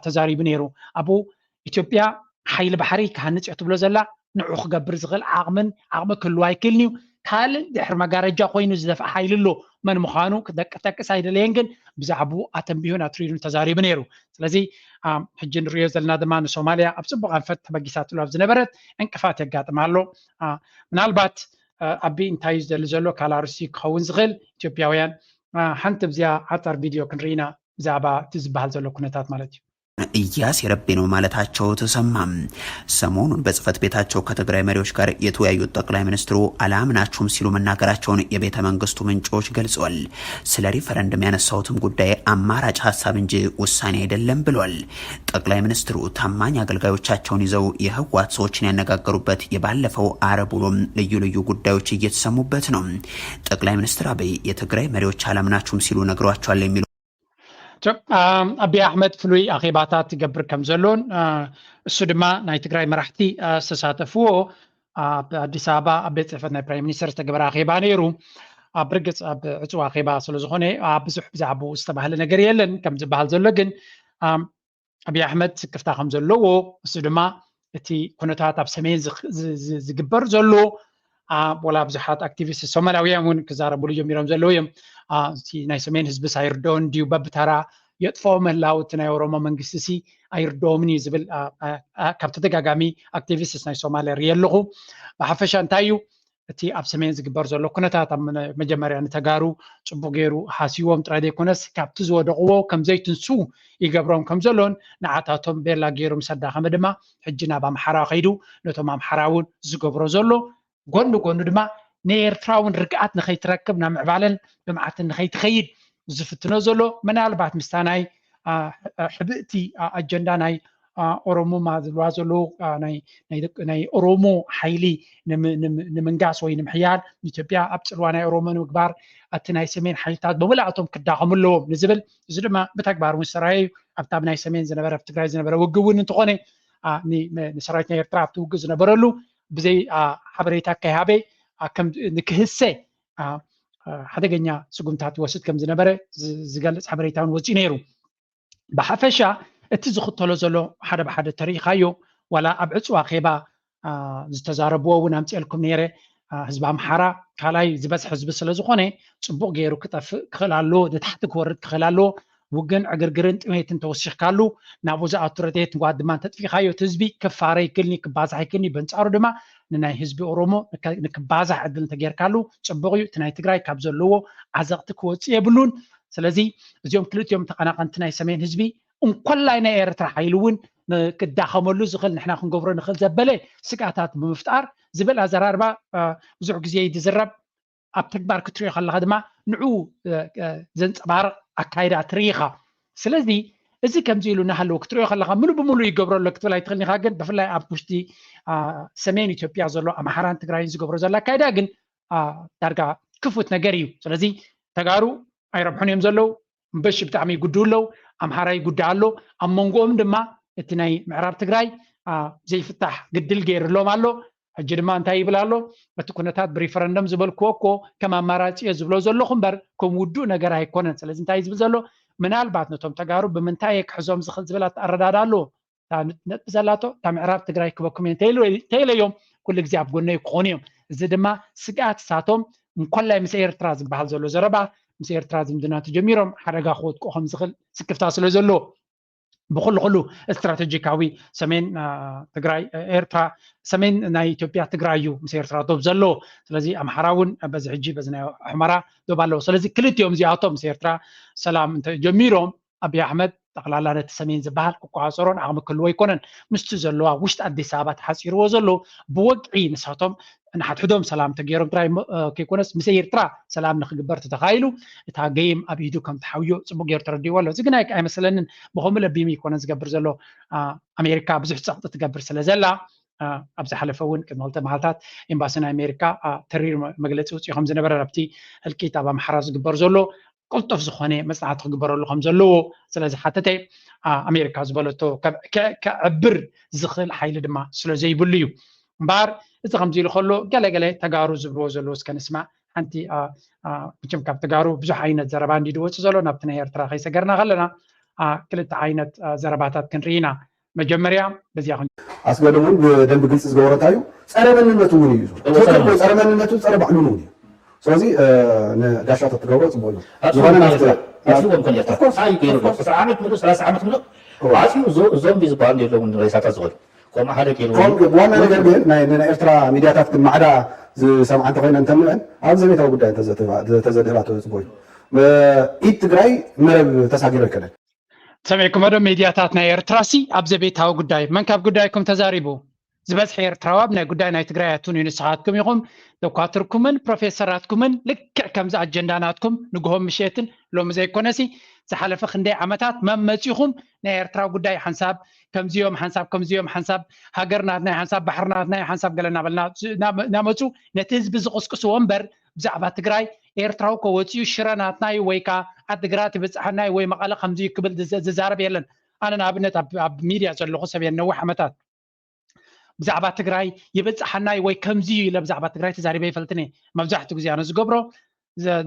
ተዛሪቡ ነይሩ። ኣብኡ ኢትዮጵያ ሓይሊ ባሕሪ ክሃንፅ እየ ትብሎ ዘላ፣ ንዑ ክገብር ዝኽእል ዓቕምን ዓቕሚ ክህልዎ ኣይክእልን እዩ። ካልእ ድሕሪ መጋረጃ ኮይኑ ዝደፍኣ ሓይሊ ኣሎ። መን ምዃኑ ክጠቅስ ኣይደለየን፣ ግን ብዛዕባኡ ኣተንቢሁን ኣትሪሩን ተዛሪቡ ነይሩ። ስለዚ ሕጂ ንሪኦ ዘለና ድማ ንሶማልያ ኣብ ፅቡቕ ኣንፈት ተበጊሳትሉ ኣብ ዝነበረት ዕንቅፋት የጋጥማ ኣሎ። ምናልባት ኣቢ እንታይ እዩ ዝደሊ ዘሎ ካላርሲ ክኸውን ዝኽእል ኢትዮጵያውያን ሓንቲ ብዚኣ ዓፃር ቪድዮ ክንርኢና ብዛዕባ እቲ ዝበሃል ዘሎ ኩነታት ማለት እዩ። እያሴረብኝ ነው ማለታቸው ተሰማ። ሰሞኑን በጽህፈት ቤታቸው ከትግራይ መሪዎች ጋር የተወያዩት ጠቅላይ ሚኒስትሩ አላምናችሁም ሲሉ መናገራቸውን የቤተ መንግስቱ ምንጮች ገልጸዋል። ስለ ሪፈረንደም ያነሳሁትም ጉዳይ አማራጭ ሀሳብ እንጂ ውሳኔ አይደለም ብሏል። ጠቅላይ ሚኒስትሩ ታማኝ አገልጋዮቻቸውን ይዘው የህወሓት ሰዎችን ያነጋገሩበት የባለፈው አረብ ውሎም ልዩ ልዩ ጉዳዮች እየተሰሙበት ነው። ጠቅላይ ሚኒስትር አብይ የትግራይ መሪዎች አላምናችሁም ሲሉ ነግሯቸዋል የሚሉ ኣቢ ኣሕመድ ፍሉይ ኣኼባታት ይገብር ከም ዘሎን እሱ ድማ ናይ ትግራይ መራሕቲ ዝተሳተፍዎ ኣብ ኣዲስ ኣበባ ኣብ ቤት ፅሕፈት ናይ ፕራይም ሚኒስተር ዝተገበረ ኣኼባ ነይሩ። ኣብ ርግፅ ኣብ ዕፁ ኣኼባ ስለዝኾነ ብዙሕ ብዛዕባኡ ዝተባህለ ነገር የለን። ከም ዝበሃል ዘሎ ግን ኣቢ ኣሕመድ ስክፍታ ከም ዘለዎ እሱ ድማ እቲ ኩነታት ኣብ ሰሜን ዝግበር ዘሎ ወላ ብዙሓት ኣክቲቪስት ሶማላውያን እውን ክዛረብሉ ጀሚሮም ዘለዉ እዮም። እቲ ናይ ሰሜን ህዝብስ ኣይርድኦን ድዩ በብተራ የጥፍኦ ምህላው እቲ ናይ ኦሮሞ መንግስቲ ሲ ኣይርድኦምን እዩ ዝብል ካብ ተደጋጋሚ ኣክቲቪስት ናይ ሶማሊያ ርኢ ኣለኹ። ብሓፈሻ እንታይ እዩ እቲ ኣብ ሰሜን ዝግበር ዘሎ ኩነታት ኣብ መጀመርያ ንተጋሩ ፅቡቅ ገይሩ ሃስይዎም ጥራይ ዘይኮነስ ካብቲ ዝወደቅዎ ከም ዘይትንስኡ ይገብሮም ከም ዘሎን ንዓታቶም ቤላ ገይሩ ምስ ኣዳኸመ ድማ ሕጂ ናብ ኣምሓራ ከይዱ ነቶም ኣምሓራ እውን ዝገብሮ ዘሎ ጎኒ ጎኑ ድማ ንኤርትራ እውን ርግኣት ንኸይትረክብ ናብ ምዕባለን ልምዓትን ንኸይትኸይድ ዝፍትኖ ዘሎ ምናልባት ምስታ ናይ ሕብእቲ ኣጀንዳ ናይ ኦሮሙማ ዝብልዋ ዘለዉ ናይ ኦሮሞ ሓይሊ ንምንጋስ ወይ ንምሕያል ንኢትዮጵያ ኣብ ፅልዋ ናይ ኦሮሞ ንምግባር እቲ ናይ ሰሜን ሓይልታት ብምልኣቶም ክዳኸሙ ኣለዎም ንዝብል እዚ ድማ ብተግባር እውን ዝተረኣየ እዩ። ኣብታ ናይ ሰሜን ዝነበረ ኣብ ትግራይ ዝነበረ ውግእ እውን እንተኾነ ንሰራዊት ናይ ኤርትራ ኣብቲ ውግእ ዝነበረሉ ብዘይ ሓበሬታ ከይሃበ ንክህሰ ሓደገኛ ስጉምታት ይወስድ ከም ዝነበረ ዝገልፅ ሓበሬታ እውን ወፂኡ ነይሩ። ብሓፈሻ እቲ ዝኽተሎ ዘሎ ሓደ ብሓደ ተሪኢኻዮ ዋላ ኣብ ዕፁ ኣኼባ ዝተዛረብዎ እውን ኣምፅኤልኩም ነይረ። ህዝቢ ኣምሓራ ካልኣይ ዝበዝሐ ህዝቢ ስለ ዝኾነ ፅቡቕ ገይሩ ክጠፍእ ክኽእል ኣለዎ፣ ንታሕቲ ክወርድ ክኽእል ኣለዎ። ውግን ዕግርግርን ጥሜትን ተወሲኽካሉ ናብኡ ዝኣቱ ረድኤት ንጓድ ድማ እንተጥፊኻዮ እቲ ህዝቢ ክፋረ ይክልኒ ክባዛሕ ይክልኒ። በንፃሩ ድማ ንናይ ህዝቢ ኦሮሞ ንክባዛሕ ዕድል እንተጌርካሉ ፅቡቕ እዩ። እቲ ናይ ትግራይ ካብ ዘለዎ ዓዘቕቲ ክወፅእ የብሉን። ስለዚ እዚኦም ክልቲኦም ተቐናቐንቲ ናይ ሰሜን ህዝቢ እንኮላይ ናይ ኤርትራ ሓይሊ እውን ክዳኸመሉ ዝኽእል ንሕና ክንገብሮ ንኽእል ዘበለ ስግኣታት ብምፍጣር ዝብል ኣዘራርባ ብዙሕ ግዜ እዩ ዝዝረብ። ኣብ ተግባር ክትሪኦ ከለኻ ድማ ንዑ ዘንፀባርቕ ኣካይዳ ትርኢኻ። ስለዚ እዚ ከምዚ ኢሉ እናሃለወ ክትሪኦ ከለኻ ምሉእ ብምሉእ ይገብሮ ኣሎ ክትብል ኣይትኽእልን ኢኻ። ግን ብፍላይ ኣብ ውሽጢ ሰሜን ኢትዮጵያ ዘሎ ኣምሓራን ትግራይን ዝገብሮ ዘሎ ኣካይዳ ግን ዳርጋ ክፉት ነገር እዩ። ስለዚ ተጋሩ ኣይረብሑን እዮም ዘለዉ። እምበሺ ብጣዕሚ ይጉድኡ ኣለዉ። ኣምሓራ ይጉዳእ ኣሎ። ኣብ መንጎኦም ድማ እቲ ናይ ምዕራብ ትግራይ ዘይፍታሕ ግድል ገይርሎም ኣሎ። ሕጂ ድማ እንታይ ይብል ኣሎ? እቲ ኩነታት ብሪፈረንደም ዝበልክዎ እኮ ከም ኣማራፂ እየ ዝብሎ ዘለኹ እምበር ከም ውዱእ ነገር ኣይኮነን። ስለዚ እንታይ ዝብል ዘሎ? ምናልባት ነቶም ተጋሩ ብምንታይ እየ ክሕዞም ዝኽእል ዝብል ኣረዳዳ ኣለዎ። ነጥቢ ዘላቶ እታ ምዕራብ ትግራይ ክበኩም እየ እንተኢለዮም ኩሉ ግዜ ኣብ ጎነይ ክኾኑ እዮም። እዚ ድማ ስግኣት እሳቶም እንኮላይ ምስ ኤርትራ ዝበሃል ዘሎ ዘረባ ምስ ኤርትራ ዝምድና ተጀሚሮም ሓደጋ ክወድቁ ከም ዝኽእል ስክፍታ ስለ ዘለዎ ብኩሉ ኩሉ ስትራቴጂካዊ ሰሜን ትግራይ ኤርትራ ሰሜን ናይ ኢትዮጵያ ትግራይ እዩ ምስ ኤርትራ ዶብ ዘለዎ። ስለዚ ኣምሓራ እውን በዚ ሕጂ በዚ ናይ ሑመራ ዶብ ኣለዎ። ስለዚ ክልቲኦም እዚኣቶም ምስ ኤርትራ ሰላም እንተጀሚሮም ኣብይ ኣሕመድ ጠቕላላ ነቲ ሰሜን ዝበሃል ክቆፃፀሮን ዓቕሚ ክህልዎ ኣይኮነን። ምስቲ ዘለዋ ውሽጢ ኣዲስ ኣበባ ተሓፂርዎ ዘሎ ብወግዒ ንሳቶም ንሓድሕዶም ሰላም ተገይሮም ጥራይ ከይኮነስ ምስ ኤርትራ ሰላም ንክግበር ተተኻኢሉ እታ ገይም ኣብ ኢዱ ከም ተሓውዮ ፅቡቅ ገይሩ ተረዲእዎ ኣሎ። እዚ ግን ኣይመስለንን። ብከምኡ ለቢሙ ይኮነን ዝገብር ዘሎ። ኣሜሪካ ብዙሕ ፀቕጢ ትገብር ስለ ዘላ ኣብ ዝሓለፈ እውን ቅድሚ ክልተ መዓልታት ኤምባሲ ናይ ኣሜሪካ ተሪር መግለፂ ውፅኡ ከም ዝነበረ ኣብቲ ህልቂት ኣብ ኣምሓራ ዝግበር ዘሎ ቅልጡፍ ዝኾነ መፅናዕቲ ክግበረሉ ከም ዘለዎ ስለ ዝሓተተ ኣሜሪካ ዝበለቶ ከዕብር ዝኽእል ሓይሊ ድማ ስለ ዘይብሉ እዩ። እምበኣር እዚ ከምዚ ኢሉ ከሎ ገለገለ ተጋሩ ዝብልዎ ዘለዉ እስከ ንስማዕ። ሓንቲ መቸም ካብ ተጋሩ ብዙሕ ዓይነት ዘረባ እንዲ ድወፅእ ዘሎ ናብቲ ናይ ኤርትራ ከይሰገርና ከለና ክልተ ዓይነት ዘረባታት ክንርኢ ኢና። መጀመርያ በዚኣ ኣስገዶም እውን ብደንብ ግልፂ ዝገበሮ እንታይ እዩ? ፀረ መንነቱ እውን እዩ። ትክክል፣ ፀረ መንነቱ ፀረ ባዕሉን እውን እዩ። ስለዚ ንጋሻ ተትገብሮ ፅቡቅ እዩ። ዝኾነ ናፍቲ ዓመት ሙሉእ ሰላሳ ዓመት ሙሉእ ዓፅዩ ዞምቢ ዝበሃሉ የለውን ሬሳታት ዝኸዱ ከምኡ ሓደ ገይሩ ዋና ነገር ግን ናይ ኤርትራ ሚዲያታት ግን ማዕዳ ዝሰምዓ እንተኮይነ እንተንብዐን ኣብ ዘቤታዊ ጉዳይ ተዘድህባቶ ፅቡቅ እዩ። ኢድ ትግራይ መረብ ተሳጊሮ ኣይከደን። ሰሚዕኩሞ ዶ? ሚድያታት ናይ ኤርትራ ሲ ኣብ ዘቤታዊ ጉዳይ መን ካብ ጉዳይኩም ተዛሪቡ? ዝበዝሐ ኤርትራዊ ኣብ ናይ ጉዳይ ናይ ትግራይ ኣቱን እዩ። ንስኻትኩም ኢኹም ዶኳትርኩምን ፕሮፌሰራትኩምን ልክዕ ከምዚ ኣጀንዳ ናትኩም ንግሆን ምሸትን ሎሚ ዘይኮነሲ ዝሓለፈ ክንደይ ዓመታት መመፂኹም ናይ ኤርትራ ጉዳይ ሓንሳብ ከምዚዮም ሓንሳብ ከምዚዮም ሓንሳብ ሃገር ናትናይ ሓንሳብ ባሕሪ ናትናይ ሓንሳብ ገለ እናበልና እናመፁ ነቲ ህዝቢ ዝቕስቅስዎ እምበር ብዛዕባ ትግራይ ኤርትራዊ ከወፅኡ ሽረ ናትናይ ወይ ከዓ ዓድግራት ይብፅሓናይ ወይ መቐለ ከምዚ ክብል ዝዛረብ የለን። ኣነ ንኣብነት ኣብ ሚድያ ዘለኹ ሰብ ነዊሕ ዓመታት ብዛዕባ ትግራይ ይብፅሓናይ ወይ ከምዚ እዩ ኢለ ብዛዕባ ትግራይ ተዛሪበ ይፈልጥን እየ። መብዛሕትኡ ግዜ ኣነ ዝገብሮ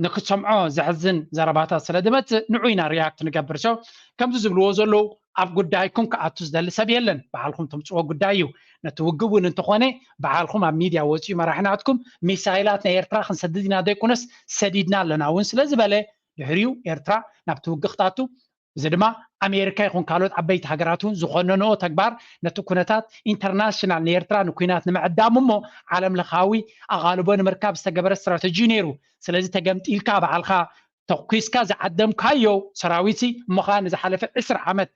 ንክትሰምዖ ዘሕዝን ዘረባታት ስለ ዝመፅእ ንዑ ኢና ሪያክት ንገብር። ሰው ከምዚ ዝብልዎ ዘለዉ ኣብ ጉዳይኩም ክኣቱ ዝደሊ ሰብ የለን። በዓልኩም ትምፅዎ ጉዳይ እዩ። ነቲ ውግእ እውን እንተኾነ በዓልኩም ኣብ ሚድያ ወፂኡ መራሒ ናትኩም ሚሳይላት ናይ ኤርትራ ክንሰድድ ኢና ዘይኮነስ ሰዲድና ኣለና እውን ስለ ዝበለ ድሕሪኡ ኤርትራ ናብቲ ውግእ ክትኣቱ እዚ ድማ ኣሜሪካ ይኹን ካልኦት ዓበይቲ ሃገራት እውን ዝኾነንኦ ተግባር ነቲ ኩነታት ኢንተርናሽናል ንኤርትራ ንኩናት ንምዕዳም እሞ ዓለም ለኻዊ ኣቓልቦ ንምርካብ ዝተገበረ ስትራተጂ እዩ ነይሩ። ስለዚ ተገምጢልካ በዓልካ ተኩስካ ዝዓደምካዮ ሰራዊት እሞ ከዓ ንዝሓለፈ ዕስራ ዓመት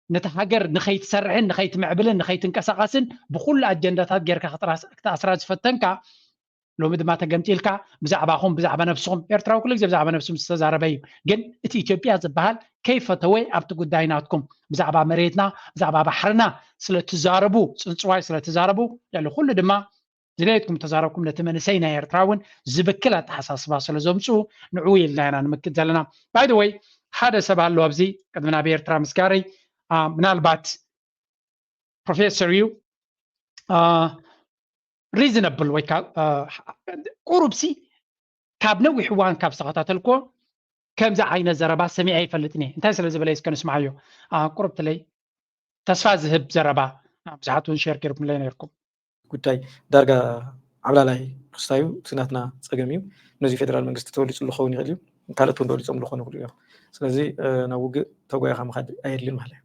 ነቲ ሃገር ንኸይትሰርሕን ንኸይትምዕብልን ንኸይትንቀሳቐስን ብኩሉ ኣጀንዳታት ጌርካ ክትኣስራ ዝፈተንካ ሎሚ ድማ ተገምጢልካ ብዛዕባኹም ብዛዕባ ነብስኹም ኤርትራዊ ኩሉ ግዜ ብዛዕባ ነብስኹም ዝተዛረበ እዩ። ግን እቲ ኢትዮጵያ ዝበሃል ከይፈተወ ኣብቲ ጉዳይ ናትኩም ብዛዕባ መሬትና ብዛዕባ ባሕርና ስለትዛረቡ ፅንፅዋይ ስለትዛረቡ ልዕሊ ኩሉ ድማ ዝለየትኩም ተዛረብኩም ነቲ መንእሰይ ናይ ኤርትራ እውን ዝብክል ኣተሓሳስባ ስለ ዘምፅኡ ንዕኡ ኢልና ኢና ንምክት ዘለና። ባይ ወይ ሓደ ሰብ ኣሎ ኣብዚ ቅድሚ ናብ ኤርትራ ምስጋረይ ምናልባት ፕሮፌሰር እዩ ሪዝነብል ወይ ቁሩብሲ ካብ ነዊሕ እዋን ካብ ዝተኸታተልኮ ከምዚ ዓይነት ዘረባ ሰሚዐ ይፈልጥኒ እንታይ ስለ ዝበለ እስከ ንስማዓዮ። ቁሩብ ትለይ ተስፋ ዝህብ ዘረባ ብዙሓት እውን ሸር ገይርኩምለይ ነርኩም። ጉዳይ ዳርጋ ዓብላላይ ክስታዩ እቲ ናትና ፀገም እዩ። ነዚ ፌደራል መንግስቲ ተበሊፅሉ ክኸውን ይኽእል እዩ። ካልኦት እውን በሊፆምሉ ክኾኑ ይኽእሉ እዮም። ስለዚ ናብ ውግእ ተጓይኻ ምኻድ ኣየድልን ማለት እዩ።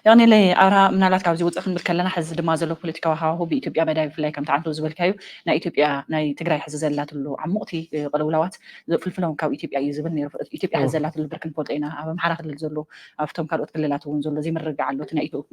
ያኔለይ ኣራ ምናልባት ካብዚ ውፅእ ክንብል ከለና ሕዚ ድማ ዘሎ ፖለቲካዊ ሃዋሁ ብኢትዮጵያ መዳይ ብፍላይ ከምቲ ዓንተው ዝበልካዩ ናይ ኢትዮጵያ ናይ ትግራይ ሕዚ ዘላትሉ ዓሙቕቲ ቅልውላዋት ፍልፍሎም ካብ ኢትዮጵያ እዩ ዝብል ነይሩ። ኢትዮጵያ ሕዚ ዘላትሉ ብርክ ንፈልጦ ኢና። ኣብ ኣምሓራ ክልል ዘሎ ኣብቶም ካልኦት ክልላት እውን ዘሎ ዘይምርግጋዕ ኣሎ።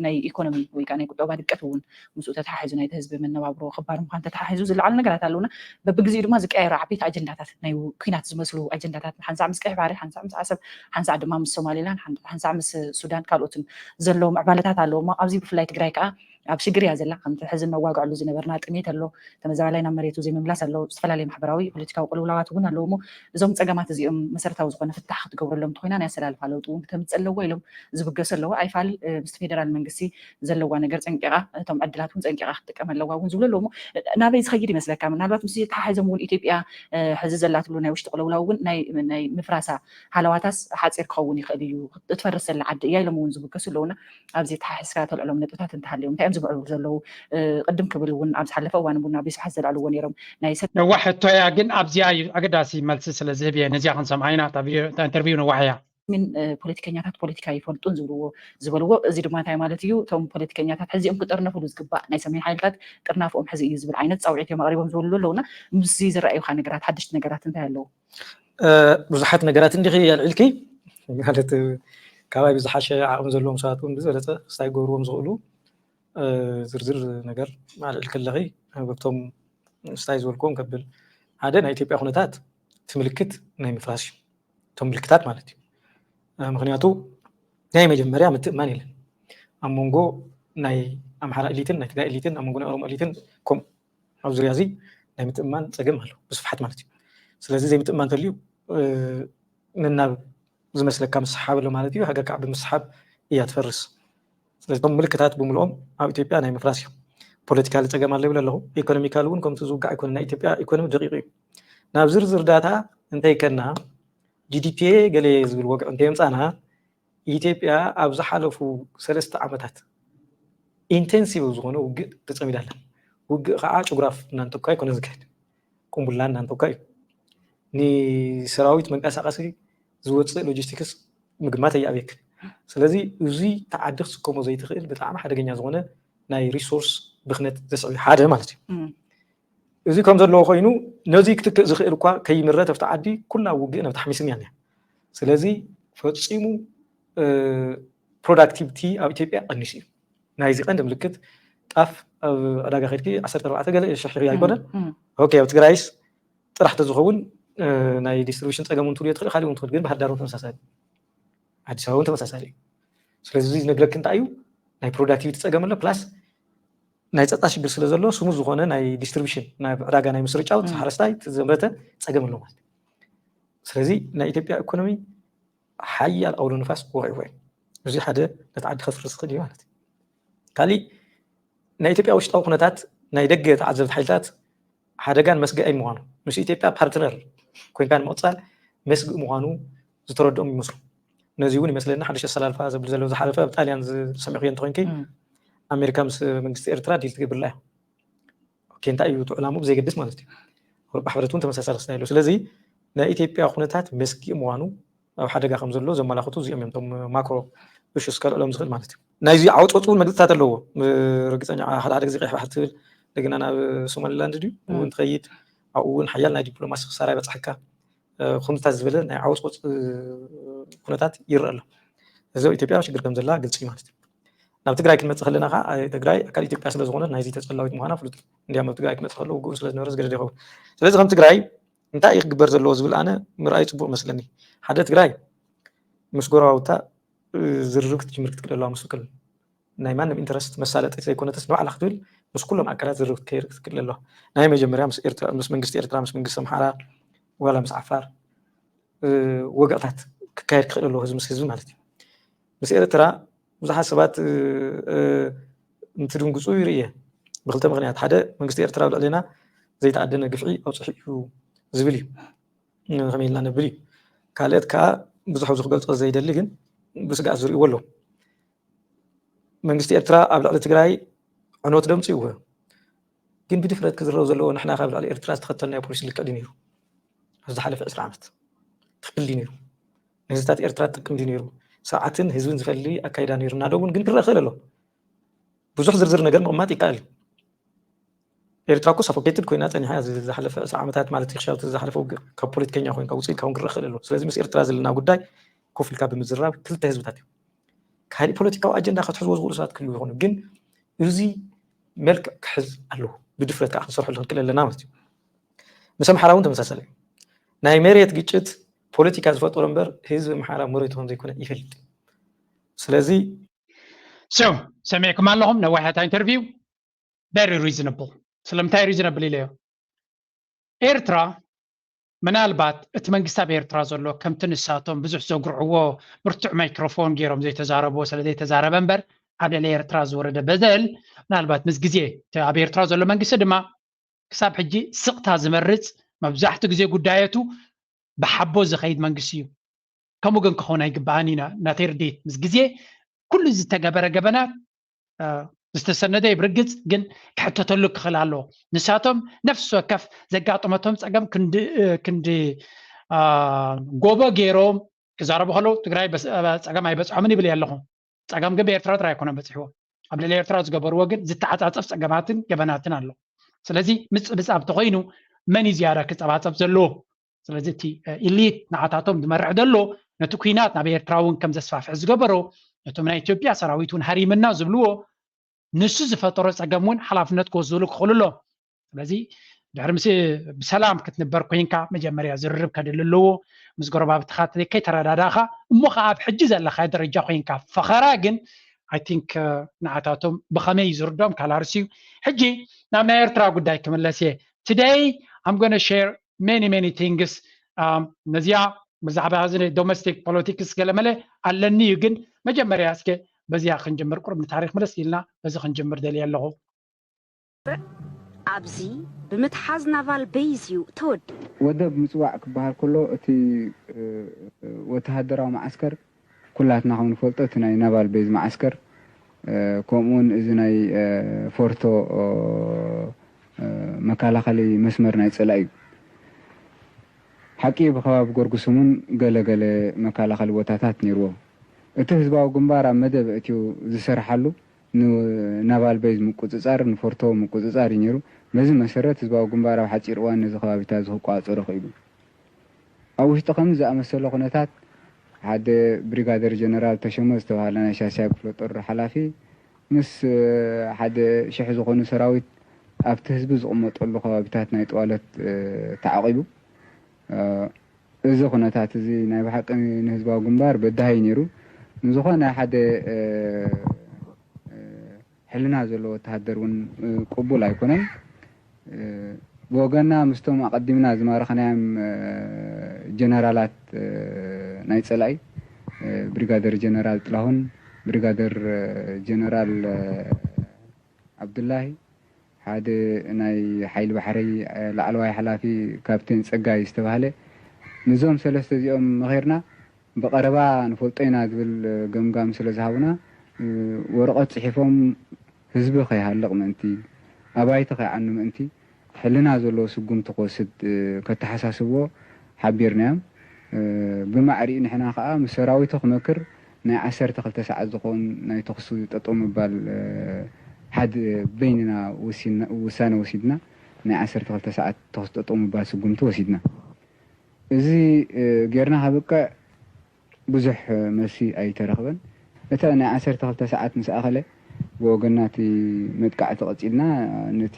ናይ ኢኮኖሚ ወይ ከዓ ናይ ቁጠባ ድቀት እውን ምስኡ ተተሓሒዙ ናይቲ ህዝቢ መነባብሮ ክባር ምኳን ተተሓሒዙ ዝለዓሉ ነገራት ኣለውና። በብግዜኡ ድማ ዝቀያየሩ ዓበይቲ ኣጀንዳታት ናይ ኩናት ዝመስሉ ኣጀንዳታት ሓንሳዕ ምስ ቀይሕ ባሕሪ ሓንሳዕ ምስ ዓሰብ ሓንሳዕ ድማ ምስ ሶማሌላንድ ሓንሳዕ ምስ ሱዳን ካልኦትን ዘለዎም ዕባለታት ኣለዎ እሞ ኣብዚ ብፍላይ ትግራይ ከዓ ኣብ ሽግር እያ ዘላ። ከምቲ ሕዚ እነዋግዐሉ ዝነበርና ጥሜት ኣሎ፣ ተመዛባላይ ናብ መሬቱ ዘይምምላስ ኣሎ፣ ዝተፈላለዩ ማሕበራዊ ፖለቲካዊ ቅልውላዋት እውን ኣለዉ። እሞ እዞም ፀገማት እዚኦም መሰረታዊ ዝኾነ ፍታሕ ክትገብረሎም እንተኮይና ናይ ኣሰላልፋ ለውጢ እውን ክተምፅእ ኣለዎ ኢሎም ዝብገሱ ኣለዉ። ኣይፋል ምስቲ ፌደራል መንግስቲ ዘለዋ ነገር ፀንቂቓ፣ እቶም ዕድላት እውን ፀንቂቓ ክትጥቀም ኣለዋ እውን ዝብሉ ኣለዉ። እሞ ናበይ ዝኸይድ ይመስለካ? ምናልባት ምስ ተሓሒዞም እውን ኢትዮጵያ ሕዚ ዘላትሉ ናይ ውሽጢ ቅልውላው እውን ናይ ምፍራሳ ሃለዋታስ ሓፂር ክኸውን ይኽእል እዩ፣ እትፈርስ ዘላ ዓዲ እያ ኢሎም እውን ዝብገሱ ኣለዉና። ኣብዚ ተሓሒዝካ ተልዕሎም ነጥብታት እንተሃልዮም እንታይ እዮም ዝምዕብሉ ዘለዉ? ቅድም ክብል እውን ኣብ ዝሓለፈ እዋን እውን ኣብ ስብሓት ዘልዕልዎ ነይሮም ናይ ሰብ ነዋሕ ሕቶ እያ፣ ግን ኣብዚኣ እዩ ኣገዳሲ መልሲ ስለ ዝህብ እየ ነዚኣ ክንሰምዓ ኢና። ኢንተርቪው ነዋሕ እያ። ምን ፖለቲከኛታት ፖለቲካ ይፈልጡን ዝብልዎ ዝበልዎ፣ እዚ ድማ እንታይ ማለት እዩ? እቶም ፖለቲከኛታት ሕዚኦም ክጥርነፍሉ ዝግባእ ናይ ሰሜን ሓይልታት ጥርናፍኦም ሕዚ እዩ ዝብል ዓይነት ፃውዒት እዮም ኣቕሪቦም ዝብልሉ ኣለውና። ምስዚ ዝረኣዩካ ነገራት ሓደሽቲ ነገራት እንታይ ኣለዉ? ብዙሓት ነገራት እንዲኺ ኣልዒልኪ፣ ማለት ካባይ ብዝሓሸ ዓቕሚ ዘለዎም ሰባት እውን ብዝበለፀ ክስታይ ክገብርዎም ዝኽእሉ ዝርዝር ነገር ኣልዒልኪ ኣለኺ። በብቶም ስታይ ዝበልክዎም ከብል፣ ሓደ ናይ ኢትዮጵያ ኩነታት እቲ ምልክት ናይ ምፍራስ እዩ። እቶም ምልክታት ማለት እዩ። ምክንያቱ ናይ መጀመርያ ምትእማን የለን ኣብ መንጎ ናይ ኣምሓራ ኤሊትን ናይ ትግራይ ኤሊትን ኣብ መንጎ ናይ ኦሮሞ ኤሊትን ከምኡ ኣብ ዙርያ እዚ ናይ ምትእማን ፀገም ኣሎ ብስፍሓት ማለት እዩ። ስለዚ ዘይምትእማን ተልዩ ነናብ ዝመስለካ ምስሓብ ኣሎ ማለት እዩ። ሃገር ከዓ ብምስሓብ እያ ትፈርስ። ስለዚ እቶም ምልክታት ብምልኦም ኣብ ኢትዮጵያ ናይ ምፍራስ እዮም። ፖለቲካሊ ፀገም ኣሎ ይብል ኣለኹ። ኢኮኖሚካሊ እውን ከምቲ ዝውጋዕ ኣይኮነ። ናይ ኢትዮጵያ ኢኮኖሚ ደቂቁ እዩ። ናብ ዝርዝር ዳታ እንተይከና ጂዲፒ ገለ ዝብል ወግዒ እንተየምፃና ኢትዮጵያ ኣብ ዝሓለፉ ሰለስተ ዓመታት ኢንቴንሲቭ ዝኾነ ውግእ ተፀሚዳ ኣላ። ውግእ ከዓ ጭጉራፍ እናንተኳ ኣይኮነ ዝካየድ፣ ቁምቡላ እናንተኳ እዩ። ንሰራዊት መንቀሳቀሲ ዝወፅእ ሎጂስቲክስ ምግማት ኣየኣብየክን። ስለዚ እዚ ተዓዲ ክስከሞ ዘይትኽእል ብጣዕሚ ሓደገኛ ዝኾነ ናይ ሪሶርስ ብክነት ዘስዕብ ሓደ ማለት እዩ። እዚ ከም ዘለዎ ኮይኑ ነዚ ክትክእ ዝኽእል እኳ ከይምረት ኣብቲ ዓዲ ኩላ ውግእ ናብ ታሕሚስም እያ። ስለዚ ፈፂሙ ፕሮዳክቲቪቲ ኣብ ኢትዮጵያ ቀኒሱ እዩ። ናይዚ ቀንዲ ምልክት ጣፍ ኣብ ዕዳጋ ከድኪ ዓሰርተ ኣርባዕተ ገለ ሽሕ ኣይኮነን። ኦኬ፣ ኣብ ትግራይስ ጥራሕ ተዝኸውን ናይ ዲስትሪቢሽን ፀገም እውን ትብልዮ ትኽእል፣ ካሊእ እውን ትኽእል፣ ግን ባህር ዳር እውን ተመሳሳሊ፣ ኣዲስ ኣበባ እውን ተመሳሳሊ እዩ። ስለዚ እዚ ዝነግረክ እንታይ እዩ? ናይ ፕሮዳክቲቪቲ ፀገም ኣሎ፣ ፕላስ ናይ ፀጥታ ሽግር ስለ ዘሎ ስሙዝ ዝኾነ ናይ ዲስትሪቢሽን ናብ ዕዳጋ ናይ ምስርጫው ሓረስታይ ዘምረተ ፀገም ኣሎ ማለት እዩ። ስለዚ ናይ ኢትዮጵያ ኢኮኖሚ ሓያል ኣውሎ ንፋስ ወቂዕዎ እዩ። እዚ ሓደ ነቲ ዓዲ ከፍርስ ዝኽእል እዩ ማለት እዩ። ካሊእ ናይ ኢትዮጵያ ውሽጣዊ ኩነታት ናይ ደገ ተዓዘብቲ ሓይልታት ሓደጋን መስግኣይ ምዃኑ፣ ምስ ኢትዮጵያ ፓርትነር ኮይንካ ንምቕፃል መስግእ ምዃኑ ዝተረድኦም ይመስሉ። ነዚ እውን ይመስለኒ ሓድሽ ኣሰላልፋ ዘብል ዘሎ ዝሓለፈ ኣብ ጣልያን ዝሰሚዕክዮ እንተኮይንኪ ኣሜሪካ ምስ መንግስቲ ኤርትራ ዲል ትገብርላ እያ። እንታይ እዩ እቲ ዕላምኡ ብዘይገድስ ማለት እዩ። ኣውሮጳ ሕብረት እውን ተመሳሳሊ ክስታይ ኣሎ። ስለዚ ናይ ኢትዮጵያ ኩነታት መስግእ ምዃኑ ኣብ ሓደጋ ከም ዘሎ ዘመላኽቱ እዚኦም እዮም እቶም ማክሮ እሹስ ከልዕሎም ዝኽእል ማለት እዩ። ናይዚ ዓወፅወፅ እውን መግለፅታት ኣለዎ። ርግፀኛ ሓደ ሓደ ግዜ ቀይሕ ባሕሪ ትብል እንደገና ናብ ሶማሊላንድ ድዩ እውን ትኸይድ ኣብኡ እውን ሓያል ናይ ዲፕሎማሲ ክሳራ ይበፅሐካ ኩነታት ዝበለ ናይ ዓወፅወፅ ኩነታት ይረአ ኣሎ። እዚ ኣብ ኢትዮጵያ ሽግር ከም ዘላ ግልፂ ማለት እዩ። ናብ ትግራይ ክንመፅእ ከለና ከዓ ትግራይ ኣካል ኢትዮጵያ ስለ ዝኾነት ናይዚ ተፀላዊት ምዃና ፍሉጥ እንዲያም ኣብ ትግራይ ክመፅእ ከሎ ውግኡ ስለ ዝነበረ ዝገደደ ይኸውን። ስለዚ ከም ትግራይ እንታይ እዩ ክግበር ዘለዎ ዝብል ኣነ ምርኣይ ፅቡቅ መስለኒ። ሓደ ትግራይ ምስ ጎረባብታ ዝርርብ ክትጅምር ክትክእል ኣለዋ ምስ ክል ናይ ማንም ኢንተረስት መሳለጢ ዘይኮነትስ ንባዕላ ክትብል ምስ ኩሎም ኣካላት ዝርርብ ክትከይድ ክትክእል ኣለዋ። ናይ መጀመርያ ምስ ኤርትራ ምስ መንግስቲ ኤርትራ ምስ መንግስቲ ኣምሓራ ዋላ ምስ ዓፋር ወግዕታት ክካየድ ክኽእል ኣለዎ ህዝቢ ምስ ህዝቢ ማለት እዩ። ምስ ኤርትራ ብዙሓት ሰባት እንትድንግፁ ይርኢ እየ ብክልተ ምክንያት። ሓደ መንግስቲ ኤርትራ ኣብ ልዕሌና ዘይተኣደነ ግፍዒ ኣብፅሑ እዩ ዝብል እዩ። ከመይ ኢልና ነብል እዩ። ካልኦት ከዓ ብዙሕ ኣብዚ ክገልፆ ዘይደሊ ግን ብስግኣት ዝርእይዎ ኣለዉ። መንግስቲ ኤርትራ ኣብ ልዕሊ ትግራይ ዕንወት ደምፂእዎ ግን ብድፍረት ክዝረብ ዘለዎ ንሕና ካብ ልዕሊ ኤርትራ ዝተኸተልናዮ ፖሊሲ ልክዕ ድዩ ነይሩ? ኣብ ዝሓለፈ ዕስራ ዓመት ትኽክል ድዩ ነይሩ? ንህዝብታት ኤርትራ ትጥቅም ድዩ ነይሩ? ስርዓትን ህዝብን ዝፈሊ ኣካይዳ ነይሩ እናደውን ግን ክረአ ክእል ኣሎ። ብዙሕ ዝርዝር ነገር ምቕማጥ ይከኣል እዩ። ኤርትራ እኮ ሳፎኬትድ ኮይና ፀኒሓ ዝሓለፈ ዕስራ ዓመታት ማለት እዩ። ክሻብቲ ዝሓለፈ ውግእ ካብ ፖለቲከኛ ኮይንካ ውፅኢት ካብን ክረአ ክእል ኣሎ። ስለዚ ምስ ኤርትራ ዘለና ጉዳይ ኮፍ ኢልካ ብምዝራብ ክልተ ህዝብታት እዩ። ካሊእ ፖለቲካዊ ኣጀንዳ ክትሕዝዎ ዝኽእሉ ሰባት ክህልዉ ይኾኑ፣ ግን እዚ መልክዕ ክሕዝ ኣለዎ። ብድፍረት ከዓ ክንሰርሐሉ ክንክእል ኣለና ማለት እዩ። ምስ ኣምሓራ እውን ተመሳሳሊ እዩ። ናይ መሬት ግጭት ፖለቲካ ዝፈጠሮ እምበር ህዝቢ ኣምሓራ መሬቱ ከም ዘይኮነ ይፈልጥ። ስለዚ So ሰሚዕኩም ኣለኹም ነዋሕታ interview። Very reasonable። ስለምንታይ reasonable ኢለዮ? ኤርትራ ምናልባት እቲ መንግስቲ ኣብ ኤርትራ ዘሎ ከምቲ ንሳቶም ብዙሕ ዘጉርዕዎ ብርቱዕ ማይክሮፎን ገይሮም ዘይተዛረብዎ ስለ ዘይተዛረበ እምበር ኣብ ልዕሊ ኤርትራ ዝወረደ በደል ምናልባት ምስ ግዜ እቲ ኣብ ኤርትራ ዘሎ መንግስቲ ድማ ክሳብ ሕጂ ስቕታ ዝመርጽ መብዛሕትኡ ግዜ ጉዳየቱ ብሓቦ ዝኸይድ መንግስቲ እዩ። ከምኡ ግን ክኸውን ኣይግባእን ኢና። ናተይ ርድኢት ምስ ግዜ ኩሉ ዝተገበረ ገበናት ዝተሰነደ ይብርግጽ ግን ክሕተተሉ ክኽእል ኣለዎ። ንሳቶም ነፍሲ ወከፍ ዘጋጠመቶም ጸገም ክንዲ ጎቦ ገይሮም ክዛረቡ ከለዉ ትግራይ ጸገም ኣይበጽሖምን ይብል ኣለኹ። ጸገም ግን ብኤርትራ ጥራይ ኣይኮነን በጺሕዎ። ኣብ ልዕሊ ኤርትራ ዝገበርዎ ግን ዝተዓጻጸፍ ጸገማትን ገበናትን ኣሎ። ስለዚ ምጽብጻብ ተኾይኑ መን እዩ ዝያዳ ክጸባጸብ ዘለዎ? ስለዚ እቲ ኢሊት ንዓታቶም ዝመርሕ ዘሎ ነቲ ኩናት ናብ ኤርትራ እውን ከም ዘስፋፍሕ ዝገበሮ ነቶም ናይ ኢትዮጵያ ሰራዊት እውን ሃሪምና ዝብልዎ ንሱ ዝፈጠሮ ጸገም እውን ሓላፍነት ክወስድሉ ክኽእሉ ኣሎ። ስለዚ ድሕሪ ምስ ብሰላም ክትንበር ኮይንካ መጀመርያ ዝርርብ ከድሊ ኣለዎ። ምስ ጎረባብትኻ ከይተረዳዳእኻ እሞ ከዓ ኣብ ሕጂ ዘለካ ደረጃ ኮይንካ ፈኸራ ግን I think ንዓታቶም ብኸመይ ዝርዶም ካላርስ እዩ። ሕጂ ናብ ናይ ኤርትራ ጉዳይ ክምለስ እየ። Today I'm gonna share many many things ነዚኣ ብዛዕባ እዚ domestic politics ገለመለ ኣለኒ እዩ ግን መጀመርያ እስከ በዚኣ ክንጅምር ቁርብ ንታሪክ መለስ ኢልና በዚ ክንጅምር ደልየ ኣለኹ። ኣብዚ ብምትሓዝ ናቫል ቤይዝ እዩ ተወዲኡ። ወደብ ምፅዋዕ ክበሃል ከሎ እቲ ወተሃደራዊ መዓስከር ኩላትና ከም ንፈልጦ እቲ ናይ ናቫል ቤይዝ መዓስከር ከምኡውን እዚ ናይ ፎርቶ መከላኸሊ መስመር ናይ ፀላኢ እዩ። ሓቂ ብከባቢ ጎርጉስም እውን ገለ ገለ መከላኸሊ ቦታታት ነይርዎ። እቲ ህዝባዊ ግንባር ኣብ መደብ እትዩ ዝሰርሓሉ ንናቫል ቤይዝ ምቁፅፃር ንፎርቶ ምቁፅፃር እዩ ነይሩ። በዚ መሰረት ህዝባዊ ግንባር ኣብ ሓፂር እዋን ነዚ ከባቢታት እዚ ክቋፀሮ ክኢሉ። ኣብ ውሽጢ ከምዚ ዝኣመሰለ ኩነታት ሓደ ብሪጋደር ጀነራል ተሸመ ዝተባሃለ ናይ ሻሻይ ክፍለ ጦር ሓላፊ ምስ ሓደ ሽሕ ዝኾኑ ሰራዊት ኣብቲ ህዝቢ ዝቕመጠሉ ከባቢታት ናይ ጥዋለት ተዓቒቡ። እዚ ኩነታት እዚ ናይ ብሓቂ ንህዝባዊ ግንባር በዳሂ ነይሩ። ንዝኾነ ሓደ ሕልና ዘለዎ ወተሃደር እውን ቅቡል ኣይኮነን። ብወገና ምስቶም ኣቐዲምና ዝማረኽናዮም ጀነራላት ናይ ፀላኢ ብሪጋደር ጀነራል ጥላሁን፣ ብሪጋደር ጀነራል ዓብዱላሂ፣ ሓደ ናይ ሓይሊ ባሕሪ ላዕለዋይ ሓላፊ ካፕቴን ፀጋይ ዝተባህለ፣ ምስዞም ሰለስተ እዚኦም መኺርና ብቐረባ ንፈልጦ ኢና ዝብል ገምጋም ስለ ዝሃቡና ወረቐት ፅሒፎም ህዝቢ ከይሃልቕ ምእንቲ፣ ኣባይቲ ከይዓኑ ምእንቲ ሕልና ዘለዎ ስጉምቲ ክወስድ ከተሓሳስብዎ ሓቢርናዮም። ብማዕሪኡ ንሕና ከዓ ምስ ሰራዊቱ ክመክር ናይ ዓሰርተ ክልተ ሰዓት ዝኸውን ናይ ተኹሲ ጠጠው ምባል ሓድ በይንና ውሳነ ወሲድና ናይ ዓሰርተ ክልተ ሰዓት ተኹሲ ጠጠው ምባል ስጉምቲ ወሲድና። እዚ ጌርና ከብቅዕ ብዙሕ መልሲ ኣይተረኽበን። እታ ናይ ዓሰርተ ክልተ ሰዓት ምስ ኣኸለ ብወገንና እቲ መጥቃዕቲ ቀፂልና ነቲ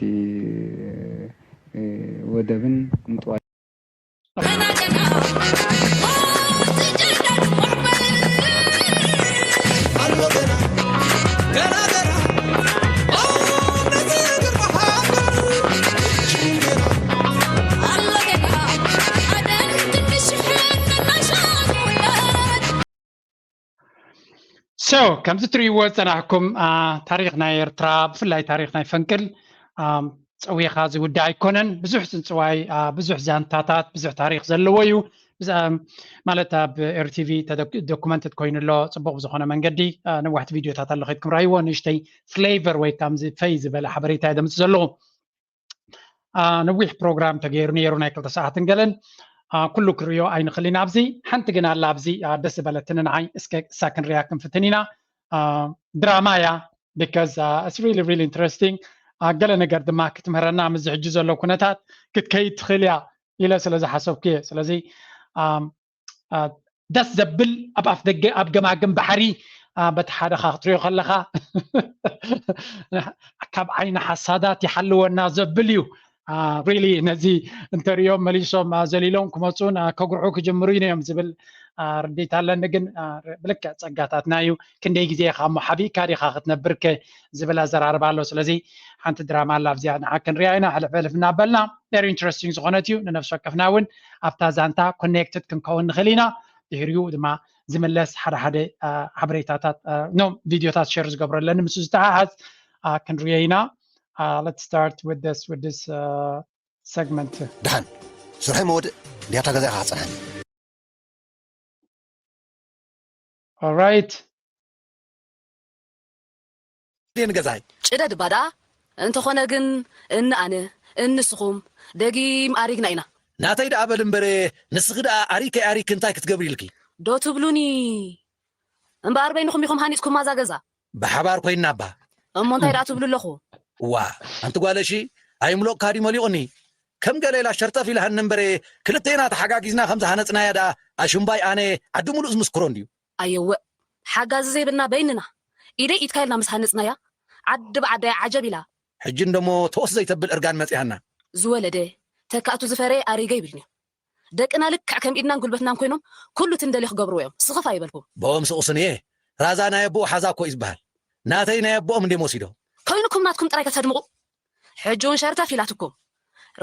ወደብን ምጥዋል So ከምዚ ትርእይዎ ዝፀናሕኩም ታሪክ ናይ ኤርትራ ብፍላይ ታሪክ ናይ ፈንቅል ፀዊኻ ዝውዳእ ኣይኮነን። ብዙሕ ፅንፅዋይ፣ ብዙሕ ዛንታታት፣ ብዙሕ ታሪክ ዘለዎ እዩ። ማለት ኣብ ኤርቲቪ ዶኩመንትድ ኮይኑ ኣሎ ፅቡቅ ብዝኾነ መንገዲ። ነዋሕቲ ቪድዮታት ኣሎ ከይድኩም ራይዎ ንእሽተይ ፍሌቨር ወይ ከምዚ ፈይ ዝበለ ሓበሬታ የደምፅ ዘለኹ። ነዊሕ ፕሮግራም ተገይሩ ነይሩ ናይ ክልተ ሰዓትን ገለን ኩሉ ክርእዮ ኣይንኽእል ኢና። ኣብዚ ሓንቲ ግን ኣላ ኣብዚ ደስ ዝበለትኒ ንዓይ እስከ እሳ ክንሪያ ክንፍትን ኢና። ድራማ እያ because it's really really interesting። ገለ ነገር ድማ ክትምህረና ምስዚ ሕጂ ዘሎ ኩነታት ክትከይድ ትኽእል እያ ኢለ ስለ ዝሓሰብኩ እየ። ስለዚ ደስ ዘብል ኣብ ኣፍ ደገ ኣብ ገማግም ባሕሪ በቲ ሓደኻ ክትሪኦ ከለኻ ካብ ዓይኒ ሓሳዳት ይሓልወና ዘብል እዩ። ሪሊ ነዚ እንተሪኦም መሊሶም ዘሊሎም ክመፁን ከጉርሑ ክጅምሩ እዩ እዮም ዝብል ርዲት ኣለኒ። ግን ብልክዕ ጸጋታትና እዩ። ክንደይ ግዜ ኢኻ እሞ ሓቢእካ ዲኻ ክትነብርከ ዝብል ኣዘራርባ ኣሎ። ስለዚ ሓንቲ ድራማ ኣላ ኣብዚኣ ንዓ ክንሪኣ ኢና። ሕልፍ ሕልፍ እናበልና very interesting ዝኾነት እዩ። ንነፍሲ ወከፍና እውን ኣብታ ዛንታ ኮኔክትድ ክንከውን ንኽእል ኢና። ድሕሪኡ ድማ ዝምለስ ሓደ ሓደ ሓበሬታታት ኖ ቪድዮታት ሸር ዝገብረለኒ ምስ ዝተሓሓዝ ክንሪኦ ኢና። Let's start with this with this segment. ደሓን ስርሐይ መወድእ እንድያታ ገዛ ኢኻ ክጸንሐኒ። Alright. ድየ ንገዛይ ጭደድ እባ ደኣ። እንተኾነ ግን እኒ ኣነ እንስኹም ደጊም ኣሪግና ኢና። ናተይ ደኣ በል እምበረ። ንስኺ ደኣ ኣሪከይ ኣሪክ እንታይ ክትገብሪ ኢልኪ? ዶ ትብሉኒ? እምበኣር በይንኹም ኢኹም ሃኒጽኩማ እዛ ገዛ። ብሓባር ኮይንና እባ። እሞ እንታይ ደኣ ትብሉ ኣለኹ? እዋ ኣንቲ ጓለሺ፣ ኣይምሎቕካ ድዩ መሊቑኒ? ከም ገለ ኢላ ሸርጠፍ ኢልሃኒ እምበረ፣ ክልቴና ተሓጋጊዝና ከም ዝሃነጽናያ ደኣ ኣሽምባይ ኣነ ዓዲ ሙሉእ ዝምስክሮ እንድዩ። ኣየወ ሓጋዚ ዘይብልና በይንና። ኢደይ ኢድካ ኢልና ምስ ሃነጽናያ ዓዲ ብዓዳይ ዓጀብ ኢላ። ሕጂ እንደሞ ተወስ ዘይተብል እርጋን መጺኣና። ዝወለደ ተካእቱ ዝፈረየ ኣሪገ ይብልንዮ። ደቅና ልክዕ ከም ኢድናን ጉልበትናን ኮይኖም ኩሉ እቲ ንደልዮ ክገብርዎ እዮም። ስኽፍ ኣይበልኩም። ብኦም ስቑስን እየ። ራዛ ናይ ኣቦኡ ሓዛ እኮ እዩ ዝበሃል። ናተይ ናይ ኣቦኦም እንድዮም ወሲዶም። ኮይንኩም ናትኩም ጥራይ ከተድምቑ። ሕጂ እውን ሸርተፍ ኢላትኩም።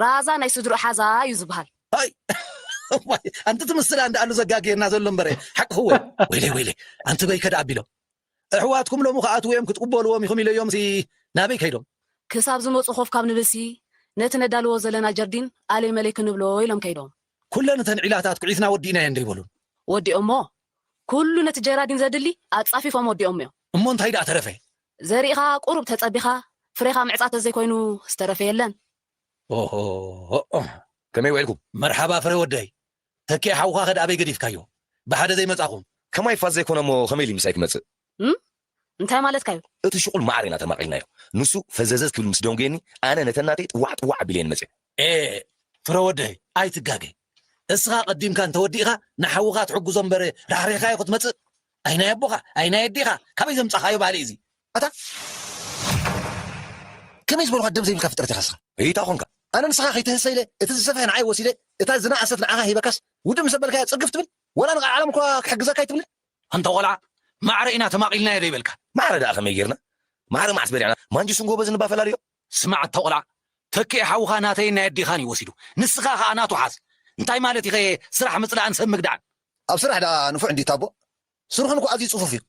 ራዛ ናይ ስድርኡ ሓዛ እዩ ዝበሃል። ኣይ ዋይ፣ ኣንቲ ትምስላ እንዳኣሉ ዘጋግየና ዘሎ እምበረ ሓቅኽወ። ወይለይ ወይለይ፣ ኣንቲ በይከ ደኣ ኣቢሎም። ኣሕዋትኩም ሎሚ ክኣትዉ እዮም ክትቅበልዎም ኢኹም ኢለዮም ሲ ናበይ ከይዶም? ክሳብ ዝመፁ ኮፍ ካብ ንብልሲ ነቲ ነዳልዎ ዘለና ጀርዲን ኣለይ መለይ ክንብሎ ኢሎም ከይዶም። ኩለን እተን ዒላታት ኩዒትና ወዲእናየን ዶ ይበሉን? ወዲኦሞ። ኩሉ ነቲ ጀራዲን ዘድሊ ኣፃፊፎም ወዲኦሞ እዮም። እሞ እንታይ ደኣ ተረፈ? ዘሪእኻ ቁሩብ ተፀቢኻ ፍሬኻ ምዕፃ ተዘይኮይኑ ዝተረፈ የለን። ኦሆ ከመይ ውዒልኩም? መርሓባ ፍረ ወደይ። ተኪኤ ሓውኻ ከ ኣበይ ገዲፍካዮ? ብሓደ ዘይመጻኹም? ከማይ ፋዝ ዘይኮነ እሞ ከመይ ኢሉ ምሳይ ክመጽእ? እም? እንታይ ማለትካ እዩ? እቲ ሽቑል ማዕረ ኢና ተማቒልናዮ። ንሱ ፈዘዘዝ ክብል ምስ ደንጉየኒ ኣነ ነተን ናተይ ጥዋዕ ጥዋዕ ኣቢለየን መጽየ። ኤ ፍረ ወደይ ኣይትጋገ። እስኻ ቀዲምካ እንተወዲእኻ ንሓውኻ ትሕግዞ እምበር ራሕሪሕካዮ ክትመጽእ ኣይ ናይ ኣቦኻ ኣይ ናይ ኣዴኻ ካበይ ዘምጻኻዮ ባህሊ እዚ? ኣታ ከመይ ዝበልኳ ደም ዘይብልካ ፍጥረት ኢኻ እስኻ? እይታ ኾንካ። ኣነ ንስኻ ከይትህሰ ኢለ እቲ ዝሰፍሐ ንዓይ ወሲደ እታ ዝነኣሰት ንዓኻ ሂበካስ ውድእ ምስ ኣበልካያ ጽግፍ ትብል? ወላ ንቃልዓለም እኳ ክሕግዘካ ኣይትብልን? ኣንታ ቆልዓ ማዕረ ኢና ተማቒልናዮ ዶ ይበልካ? ማዕረ ደኣ ከመይ ጌርና? ማዕረ መዓስ በሊዕና? ማንጁስን ጎበዝን እባ ፈላልዮ። ስማዕ ኣታ ቆልዓ ተኪኤ ሓውኻ ናተይን ናይ ኣዴኻን እዩ ወሲዱ ንስኻ ኸኣ ናቱ ሓዝ። እንታይ ማለት ኢኸ ስራሕ ምጽላእን ሰብ ምግዳዕን? ኣብ ስራሕ ደኣ ንፉዕ እንድዩ ታቦ። ስርሑ ንኮ ኣዝዩ ጽፉፍ እዩ።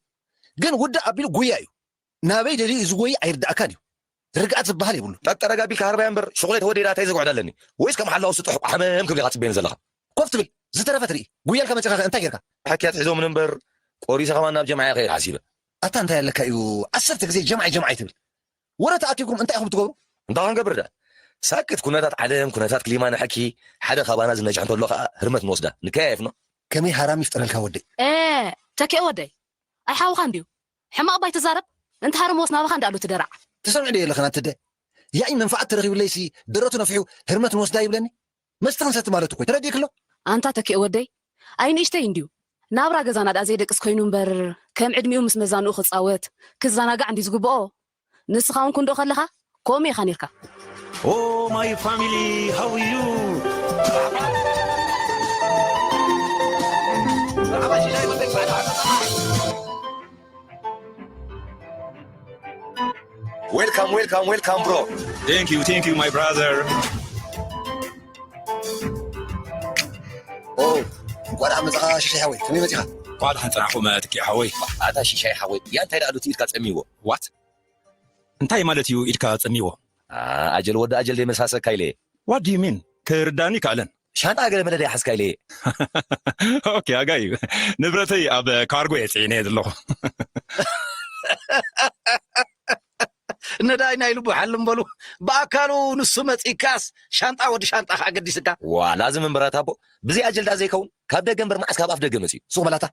ግን ውድእ ኣቢሉ ጉያ እዩ። ናበይ ደልዩ እዩ ዝጎይ ኣይርድኣካን እዩ። ርግኣት ዝበሃል የብሉ። ጠጠረግ ኣቢልካ ሃርባያ እምበር ሽቑለይ ተወደይ ዳታይ ዘጉዕዳ ኣለኒ። ወይስ ከም ሓላው ስጡሕ ሓመም ክብል ኢኻ ትጽበየኒ ዘለኻ? ኮፍ ትብል ዝተረፈ ትርኢ። ጉያልካ መጺኻ ከ እንታይ ጌርካ? ሓኪያ ትሕዞምን እምበር ቆሪሰ ከማን ናብ ጀምዓ ከይድ ሓሲበ። ኣታ እንታይ ኣለካ እዩ ዓሰርተ ግዜ ጀምዓይ ጀምዓይ ትብል? ወረ ተኣኪብኩም እንታይ ኢኹም ትገብሩ? እንታይ ክንገብር ደኣ? ሳክት ኩነታት ዓለም ኩነታት ክሊማ ንሐኪ ሓደ ካባና ዝነጅሕ እንተሎ ከዓ ህርመት ንወስዳ ንከያየፍኖ። ከመይ ሃራም ይፍጠረልካ ወደይ? ኤ ተኪኦ ወደይ ኣይሓውኻ እንድዩ ሕማቕ ባይ ትዛረብ እንተ ሃርምዎስ ናባኻ እንዳኣሉ ትደራዕ ትሰምዕ ዶ የለኽን ኣንትደ ያኢ መንፍዓት ተረኺቡለይሲ ደረቱ ነፊሑ ህርመት ንወስዳ ይብለኒ መስተ ክንሰቲ ማለት እኮ ተረዲእክሎ ኣንታ ተኪኦ ወደይ ኣይ ንእሽተይ እንድዩ ናብራ ገዛና ደኣ ዘይደቅስ ኮይኑ እምበር ከም ዕድሚኡ ምስ መዛንኡ ክጻወት ክዘናጋዕ እንድዩ ዝግብኦ ንስኻ እውን ክንዶ ከለኻ ከምኡ ኢኻ ነርካ Oh my family, how are you? Welcome, welcome, welcome, bro. Thank you, thank you, my brother. Oh, እንኳዕ ደሓን መጻኻ ሽሻይ ሓወይ፣ ከመይ መጺኻ? እንኳዕ ደሓን ጸናሕኩም ትኪ ሓወይ። ኣታ ሽሻይ ሓወይ፣ ያ እንታይ ደኣ ሉቲ ኢድካ ጸሚዎ? What? እንታይ ማለት እዩ ኢድካ ጸሚዎ? ኣጀል ወዲ ኣጀል ደይ መሳሰካ ኢለ። What do you mean? ክርዳኒ ይከኣለን። ሻንጣ ገለ መለ ደይ ሓዝካ ኢለ። Okay ኣጋይ ንብረተይ ኣብ ካርጎ እየ ጽዒነ ዘለኹ። ነዳይ ናይ ልቡ ሓልም በሉ ብኣካሉ ንሱ መጺካስ ሻንጣ ወዲ ሻንጣ ከኣ ገዲስካ ዋላ እዚ ምንበራት ኣቦ ብዘይ ኣጀልዳ ዘይከውን ካብ ደገ እምበር መዓስ ካብ ኣፍ ደገ መጺኡ ሱቕ በላታ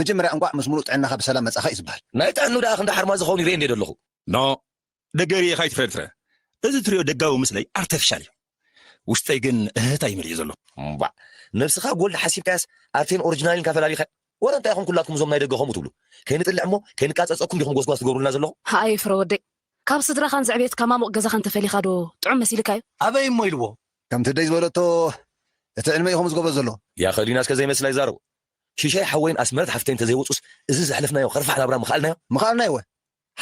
መጀመርያ እንቋዕ ምስ ሙሉእ ጥዕናኻ ብሰላም መጻኻ እዩ ዝበሃል። ናይ ጥዕንኡ ደኣ ክንዲ ሓርማዝ ዝኸውን ይርኢ እንድየ ዘለኹ። ኖ ደገ ሪኢኻ ኣይትፍረድ ፍረ። እዚ ትሪኦ ደጋዊ ምስለይ ኣርተፊሻል እዩ። ውሽጠይ ግን እህህታ እዩ መሊኡ ዘሎ። እምባዕ ነብስኻ ጎልድ ሓሲብካያስ ኣርቴን ኦሪጂናልን ኢልካ ፈላሊኻዮ። ወረ እንታይ ኢኹም ኩላትኩም እዞም ናይ ደገ ከምኡ ትብሉ? ከይንጥልዕ እሞ ከይንቃጸጸኩም ዲኹም ጎስጓስ ትገብሩልና ዘለኹም? ኣየ ፍረ ወደይ ካብ ስድራኻን ዘዕቤትካ ማሙቕ ገዛኻን ተፈሊኻ ዶ ጥዑም መሲልካ እዩ? ኣበይ እሞ ኢልዎ? ከምቲ ደይ ዝበለቶ እቲ ዕድመ እዩ ከምኡ ዝገብሮ ዘሎ። ያ ኸሊናስ ከዘይመስል ኣይዛረቡ። ሽሻይ ሓወይን ኣስመረት ሓፍተይን ተዘይወፁስ እዚ ዘሕለፍናዮ ኸርፋሕ ናብራ ምኸኣልናዮ? ምኸኣልናዮ እወ።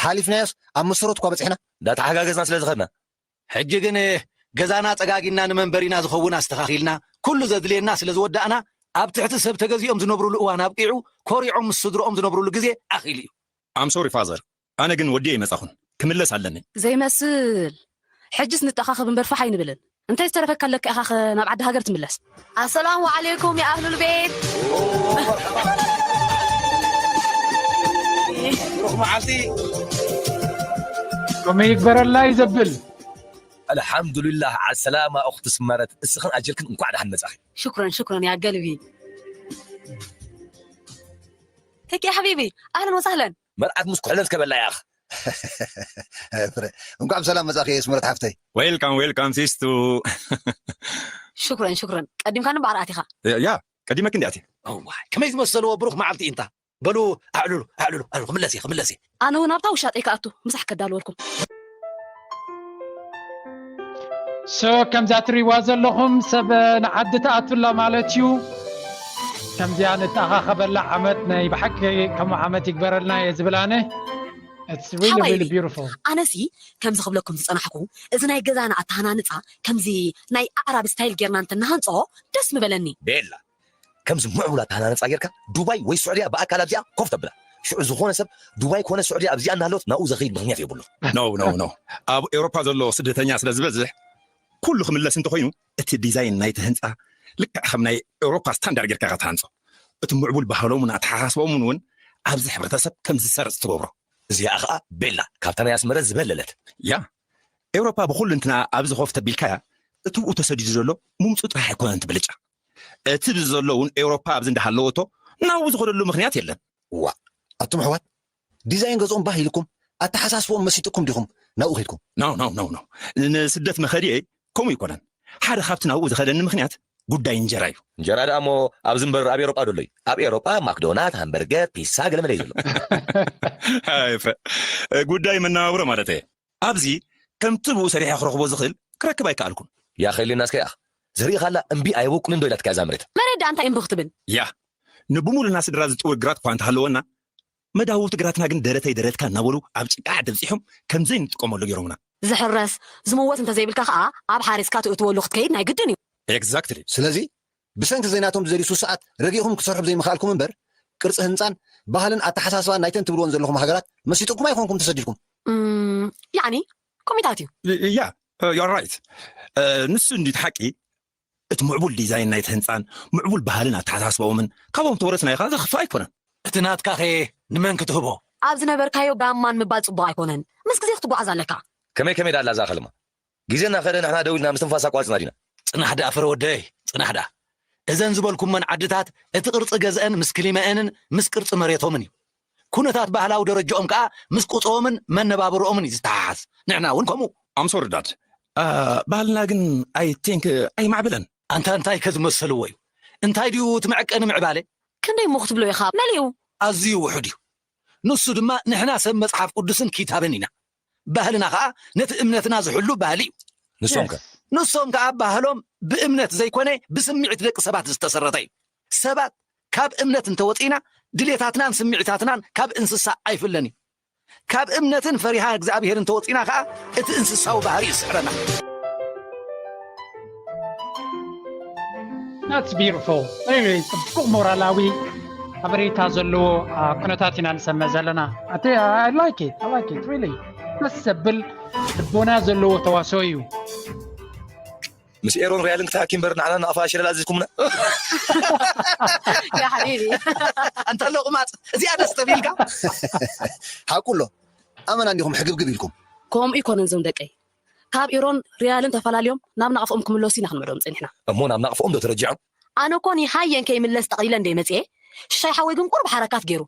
ሓሊፍናዮስ ኣብ መሰረቱ እኳ በፂሕና። እንዳተሓጋገዝና ስለ ዝኸድና። ሕጂ ግን ገዛና ጸጋጊና ንመንበሪና ዝኸውን ኣስተኻኺልና፣ ኩሉ ዘድልየና ስለ ዝወዳእና፣ ኣብ ትሕቲ ሰብ ተገዚኦም ዝነብሩሉ እዋን ኣብቂዑ፣ ኮሪዖም ምስ ስድርኦም ዝነብሩሉ ግዜ ኣኺሉ እዩ። I'm sorry father፣ ኣነ ግን ወዲየ ኣይመጻኹን፣ ክምለስ ኣለኒ። ዘይመስል። ሕጅስ ንተኣኻኸብ እምበር ፋሕ ኣይንብልን። እንታይ ዝተረፈካ ኣለካ ኢኻ ኸ ናብ ዓዲ ሃገር ትምለስ? ኣሰላሙ ዓለይኩም ያ ኣህሉል ቤት። ብሩኽ መዓልቲ። ከምኡ ይግበረላ እዩ ዘብል። ኣልሓምዱሊላህ ዓሰላማ ኡኽቲ ስመረት፣ እስኽን ኣጀልክን እንኳዕ ደሓን መጻኺ። ሽኩረን ሽኩረን ያ ገልቢ። ተኪ ሓቢቢ ኣህለን ወሳህለን። መርዓት ምስ ኩሕለት ከበላ ያኽ። ፍረ፣ እንኳዕ ብሰላም መጻኺ ስመረት ሓፍተይ። Welcome welcome ሲስቱ። ሽኩረን ሽኩረን። ቀዲምካኒ እምበኣር ኣቲኻ። ያ፣ ቀዲመኪ እንዲ ኣትየ። እዋይ፣ ከመይ ዝመሰልዎ ብሩኽ መዓልቲ ኢንታ። በሉ ኣዕልሉ ኣዕልሉ ኣዕልሉ፣ ክምለስ እየ ክምለስ እየ። ኣነ እውን ኣብታ ውሻጠይ ክኣቱ ምሳሕ ከዳልወልኩም። ሶ ከምዛ ትሪዋ ዘለኹም ሰብ ንዓዲ ትኣቱላ ማለት እዩ። ከምዚኣ ንተኣኻኸበላ ዓመት ናይ ብሓቂ ከምኡ ዓመት ይግበረልና እየ ዝብል ኣነ። It's really really ሓባይቢ፣ beautiful። ኣነሲ ከምዚ ክብለኩም ዝጸናሕኩ፣ እዚ ናይ ገዛና ኣተሃናንጻ ከምዚ ናይ ኣዕራብ ስታይል ጌርና እንተናሃንጾ ደስ ምበለኒ። ቤላ፣ ከምዚ ምዕቡል ኣተሃናንጻ ጌርካ ዱባይ ወይ ሱዕድያ ብኣካል ኣብዚኣ ኮፍ ተብላ። ሽዑ ዝኾነ ሰብ ዱባይ ኮነ ሱዕድያ ኣብዚኣ እናሃለወት ናብኡ ዘኸይድ ምኽንያት የብሉን። No no no፣ ኣብ ኤውሮፓ ዘሎ ስደተኛ ስለ ዝበዝሕ ኩሉ ክምለስ እንተኾይኑ እቲ ዲዛይን ናይቲ ህንጻ ልክዕ ከም ናይ ኤውሮፓ ስታንዳርድ ጌርካ ኢኻ ትሃንጾ። እቲ ምዕቡል ባህሎምን ኣተሓሳስቦምን እውን ኣብዚ ሕብረተሰብ ከም ዝሰርጽ ትገብሮ። እዚኣ ኸኣ ቤላ ካብታ ናይ ኣስመረ ዝበለለት። ያ ኤውሮፓ ብኹሉ እንትና ኣብዚ ኮፍ ተቢልካያ እቲ ብኡ ተሰዲዱ ዘሎ ምምፅኡ ጥራሕ ኣይኮነን እቲ ብልጫ። እቲ ብዚ ዘሎ እውን ኤውሮፓ ኣብዚ እንዳሃለወቶ ናብኡ ዝኸደሉ ምኽንያት የለን። ዋእ ኣቱም ኣሕዋት ዲዛይን ገዝኦም ባህ ኢልኩም ኣተሓሳስብኦም መሲጥኩም ዲኹም ናብኡ ከይድኩም? No no no no፣ ንስደት መኸድየ ከምኡ ኣይኮነን። ሓደ ካብቲ ናብኡ ዝኸደኒ ምኽንያት ጉዳይ እንጀራ እዩ። እንጀራ ደኣ እሞ ኣብዚ እምበር ኣብ ኤውሮጳ ዶ ኣሎ እዩ? ኣብ ኤውሮጳ ማክዶናት፣ ሃምበርገር፣ ፒሳ ገለመለ እዩ ዘሎ። ኣይ ፍረ፣ ጉዳይ መነባብሮ ማለት እየ። ኣብዚ ከምቲ ብኡ ሰሪሐ ክረኽቦ ዝኽእል ክረክብ ኣይከኣልኩን። ያ ኸይልና እስከ ይኣኽ ዘሪእኻላ እምቢ ኣየበቁልን ዶ ኢላትካ እዛ መሬት? መሬት ደኣ እንታይ እምቢ ክትብል? ያ ንብሙሉና ስድራ ዝጥውር ግራት እኳ እንተሃለወና መዳውብቲ ግራትና ግን ደረተይ ደረትካ እናበሉ ኣብ ጭቃ ዓዲ ኣብጺሖም ከም ዘይንጥቀመሉ ገይሮምና። ዝሕረስ ዝምወት እንተዘይብልካ ከኣ ኣብ ሓሪስካ ትእትወሉ ክትከይድ ናይ ግድን እዩ። Exactly። ስለዚ ብሰንኪ ዘይናቶም ዝደልዩ ሱሱዓት ረጊእኹም ክትሰርሑ ብዘይምኽኣልኩም እምበር ቅርጺ ህንጻን ባህልን ኣተሓሳስባን ናይተን ትብልወን ዘለኹም ሃገራት መሲጥኩም ኣይኮንኩም ተሰዲድኩም። ያኒ ኮሚታት እዩ። ያ you're right። ንሱ እንዲ እቲ ሓቂ እቲ ምዕቡል ዲዛይን ናይቲ ህንጻን ምዕቡል ባህልን ኣተሓሳስባኦምን ካብኦም ተወረስናዮ ከኣ ዘኽፍእ ኣይኮነን። እቲ ናትካኸ ንመን ክትህቦ? ኣብ ዝነበርካዮ ጋማን ምባል ጽቡቕ ኣይኮነን። ምስ ግዜ ክትጓዓዝ ኣለካ። ከመይ ከመይ ደኣ ኣላ እዛ ከልማ? ግዜና ከደ ንሕና ደው ኢልና ምስትንፋስ ኣቋሪጽና ዲና? ጽናሕ ደኣ ፍረ ወደይ ጽናሕ ደኣ። እዘን ዝበልኩመን ዓድታት እቲ ቅርጺ ገዝአን ምስ ክሊመአንን ምስ ቅርጺ መሬቶምን እዩ። ኩነታት ባህላዊ ደረጅኦም ከኣ ምስ ቁጽኦምን መነባብርኦምን እዩ ዝተሓሓዝ። ንሕና እውን ከምኡ። I'm sorry dad፣ ባህልና ግን I think ኣይማዕበለን። ኣንታ እንታይ ከ ዝመሰልዎ እዩ? እንታይ ድዩ እቲ መዐቀኒ ምዕባለ? ክንደይ እሞ ክትብሎ ኢኻ መሊኡ። ኣዝዩ ውሑድ እዩ። ንሱ ድማ ንሕና ሰብ መጽሓፍ ቅዱስን ኪታብን ኢና። ባህልና ኸኣ ነቲ እምነትና ዝሕሉ ባህሊ እዩ። ንሶም ከ? ንሶም ከኣ ባህሎም ብእምነት ዘይኮነ ብስምዒት ደቂ ሰባት ዝተሰረተ እዩ። ሰባት ካብ እምነት እንተወጺእና ድሌታትናን ስምዒታትናን ካብ እንስሳ ኣይፍለን እዩ። ካብ እምነትን ፈሪሃ እግዚኣብሔር እንተወጺእና ኸኣ እቲ እንስሳዊ ባህሪ ይስዕረና። That's beautiful. Really ጽቡቕ ሞራላዊ ሓበሬታ ዘለዎ ኩነታት ኢና ንሰምዕ ዘለና። I like it. I like it. Really ደስ ዘብል ልቦና ዘለዎ ተዋስኦ እዩ። ምስ ኤሮን ሪያልን ክትሓኪ እምበር ንዓና ናቕፋ ኣሸለል ኣዚዝኩምና። ያ ሓቢቢ። ኣንታ ሎቕማጽ እዚኣ ደስ ተቢልካ። ሓቁ ኣሎ ኣመና እንዲኹም ሕግብግብ ኢልኩም። ከምኡ ኣይኮነን ዞም ደቀይ ካብ ኢሮን ሪያልን ተፈላልዮም ናብ ናቕፍኦም ክምለሱ ኢና ክንምዕዶም ጸኒሕና። እሞ ናብ ናቕፍኦም ዶ ተረጂዖም? ኣነ እኮ ንይሃየን ከይምለስ ጠቕሊለ እንደ መጽኤ ሽሻይ ሓወይ ግን ቁሩብ ሓረካት ገይሩ።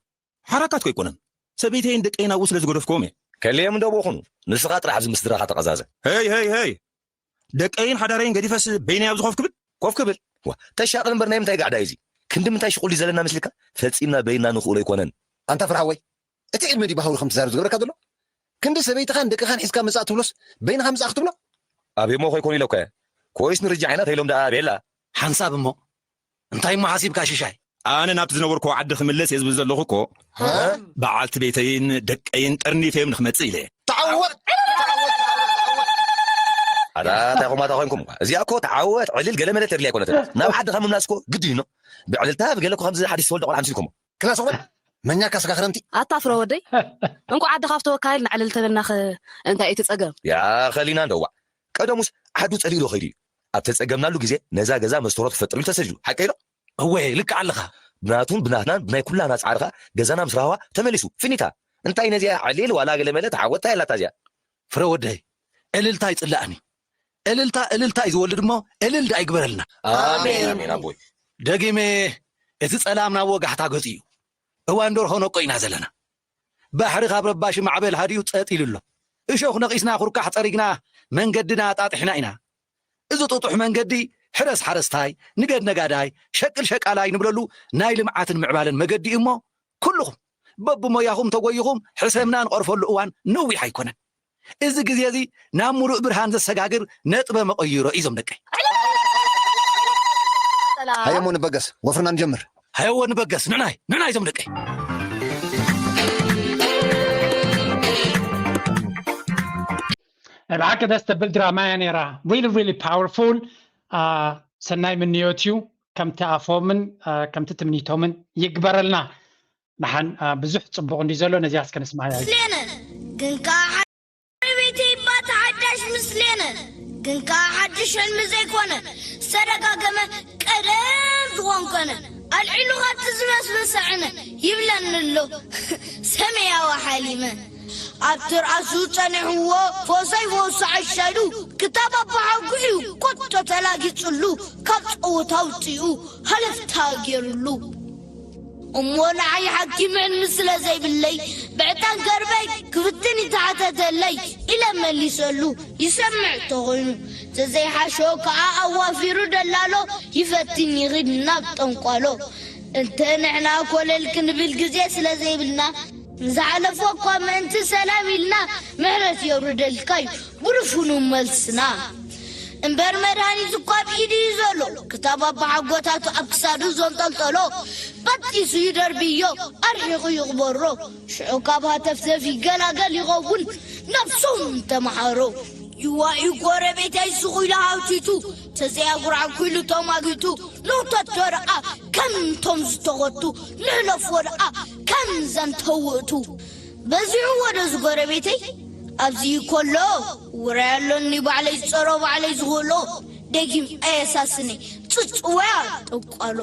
ሓራካት ኮ ኣይኮነን ሰበይተይን ደቀይን ኣብኡ ስለ ዝገደፍክዎም እየ። ከልዮም እንዶ ብኡ ኩኑ ንስኻ ጥራሕ ኣብዚ ምስ ስድራኻ ተቐዛዘ። ሄይ ሄይ ሄይ ደቀይን ሓዳረይን ገዲፈስ በይነይ ኣብዚ ኮፍ ክብል? ኮፍ ክብል? ዋ ተሻቕል እምበር ናይ ምንታይ ጋዕዳ እዩ እዚ? ክንዲ ምንታይ ሽቑል ድዩ ዘለና መስልካ? ፈጺምና በይንና ንኽእሎ ኣይኮነን። ኣንታ ፍረ ሓወይ እቲ ዕድመ ድዩ ብሃውሪ ከም ትዛረብ ዝገብረካ ዘሎ? ክንዲ ሰበይትኻን ደቅኻን ሒዝካ ምጻእ ትብሎስ በይንኻ ምጻእ ክትብሎ? ኣቤሞ ኾይኮን ኢለኳ። ኮይስ ንርጃ ዓይና ተይሎም ደኣ ቤላ። ሓንሳብ እሞ እንታይ እሞ ሓሲብካ ሽሻይ? ኣነ ናብቲ ዝነበርኩ ዓዲ ክምለስ እየ ዝብል ዘለኹ እኮ። በዓልቲ ቤተይን ደቀይን ጠርኒፈዮም ንክመጽእ ኢለ። ተዓወት! ኣታ እንታይ ኹም ኣታ ኮይንኩም? እዚኣ እኮ ተዓወት ዕልል ገለ መለ ተድልያ ኣይኮነትን። ናብ ዓድኻ ምምላስ እኮ ግዲ እዩ። ብዕልልታ ብገለ እኮ ከምዚ ሓዲሽ ዝተወልደ ቆልዓ ኣምሲልኩሞ። ክላስ ውረድ። መኛካ ስጋ ክረምቲ። ኣታ ፍረ ወደይ፣ እንኳዕ ዓድኻ ፍተወካይል ንዕልል ተበልናኸ እንታይ እቲ ጸገም? ያ ኸሊና እንደዋ። ቀደሙስ ዓዱ ጸሊኡ ዶ ኸይዱ እዩ? ኣብ ተጸገምናሉ ግዜ ነዛ ገዛ መስተሮ ትፈጥር ኢሉ ተሰዲዱ። ሓቀይ ዶ? እወ፣ ልክዕ ኣለኻ። ብናቱን ብናትናን ብናይ ኩላና ጻዕርኻ ገዛና ምስ ራህዋ ተመሊሱ። ፊኒታ። እንታይ ነዚኣ ዕሊል ዋላ ገለ መለ ተዓወት እንታይ ኣላታ እዚኣ? ፍረ ወደይ፣ ዕልልታ ይጽላእኒ። እልልታ እልልታ እዩ ዝወልድ እሞ እልል ደኣ ይግበረልና። ኣሜን፣ ኣሜን ኣቦይ። ደጊመ እቲ ጸላም ናብ ወጋሕታ ገጹ እዩ። እዋን ደርሆ ነቆ ኢና ዘለና። ባሕሪ ካብ ረባሺ ማዕበል ሃዲኡ ጸጥ ኢሉ ኣሎ። እሾኽ ነቒስና ኩርካሕ ጸሪግና መንገድና ኣጣጢሕና ኢና። እዚ ጥጡሕ መንገዲ ሕረስ ሓረስታይ፣ ንገድ ነጋዳይ፣ ሸቅል ሸቃላይ ንብለሉ ናይ ልምዓትን ምዕባለን መገዲ እዩ እሞ ኩልኹም በብሞያኹም ተጎይኹም ሕሰምና ንቐርፈሉ እዋን ነዊሕ ኣይኮነን። እዚ ግዜ እዚ ናብ ሙሉእ ብርሃን ዘሰጋግር ነጥበ መቐይሮ እዩ ዞም ደቀይ። ሃየሞ ንበገስ ወፍርና ንጀምር። ሃየዎ ንበገስ ንዕናይ ንዕናይ ዞም ደቀይ። ናይ ብሓቂ ደስ ተብል ድራማ እያ ነይራ። Really really powerful። ሰናይ ምንዮት እዩ። ከምቲ ኣፎምን ከምቲ ትምኒቶምን ይግበረልና። ደሓን ብዙሕ ፅቡቕ እንዲ ዘሎ ነዚኣ እስከ ንስማያ። ምስሌነ ግን ከዓ ሓደ ቤተይ እባ ተሓዳሽ ምስሌነ ግን ከዓ ሓድሽ ሕልሚ ዘይኮነ ዝተደጋገመ ቀደም ዝኾንኮነ ኣልዒሉ ካብቲ ዝመስመሰዐነ ይብለኒ ኣሎ ሰመያዊ ሓሊመ ኣብቲ ርኣሱ ጸኒሕዎ ፎሳይ ፎሱ ዓሻሉ ክታብ ኣባሓጉ እዩ ኮቶ ተላጊጽሉ ካብ ጸወታ ኣውጺኡ ሃለፍታ ገይሩሉ እሞ ንዓይ ሓኪም ዕልሚ ስለ ዘይብለይ ብዕጣን ከርበይ ክፍትን ይተሓተተለይ ኢለ መሊሰሉ ይሰምዕ ተኾይኑ ተዘይሓሾ ከዓ ኣዋፊሩ ደላሎ ይፈትን ይኽድ ናብ ጠንቋሎ እንተ ንሕና ኮለል ክንብል ግዜ ስለ ዘይብልና ንዝሓለፎ እኳ ምእንቲ ሰላም ኢልና ምሕረት የውርደልካ እዩ ብርፉኑ መልስና እምበር መድሃኒት እኳ ኣብ ኢዱ እዩ ዘሎ ክታብ ኣባሓጎታቱ ኣብ ክሳዱ ዘንጠልጠሎ በጢሱ ይደርብዮ ኣርሒቑ ይቕበሮ ሽዑ ካብ ሃተፍተፍ ይገላገል ይኸውን ነብሱ እንተመሓሮ ይዋዩ ጎረቤተይ ስቑ ኢሉ ሃውቲቱ ተዘያጉርዓኩ ኢሉ ተማጊቱ ንውተቶ ደኣ ከምቶም ዝተኸቱ ንሕለፍዎ ደኣ ከምዘን ተውእቱ በዚሕዎ ዶ ዝጎረቤተይ ኣብዚ ከሎ ውራይ ኣሎኒ ባዕለይ ዝፀሮ ባዕለይ ዝኽእሎ ደጊም ኣየሳስነ ፅፅወያ ጠቋሎ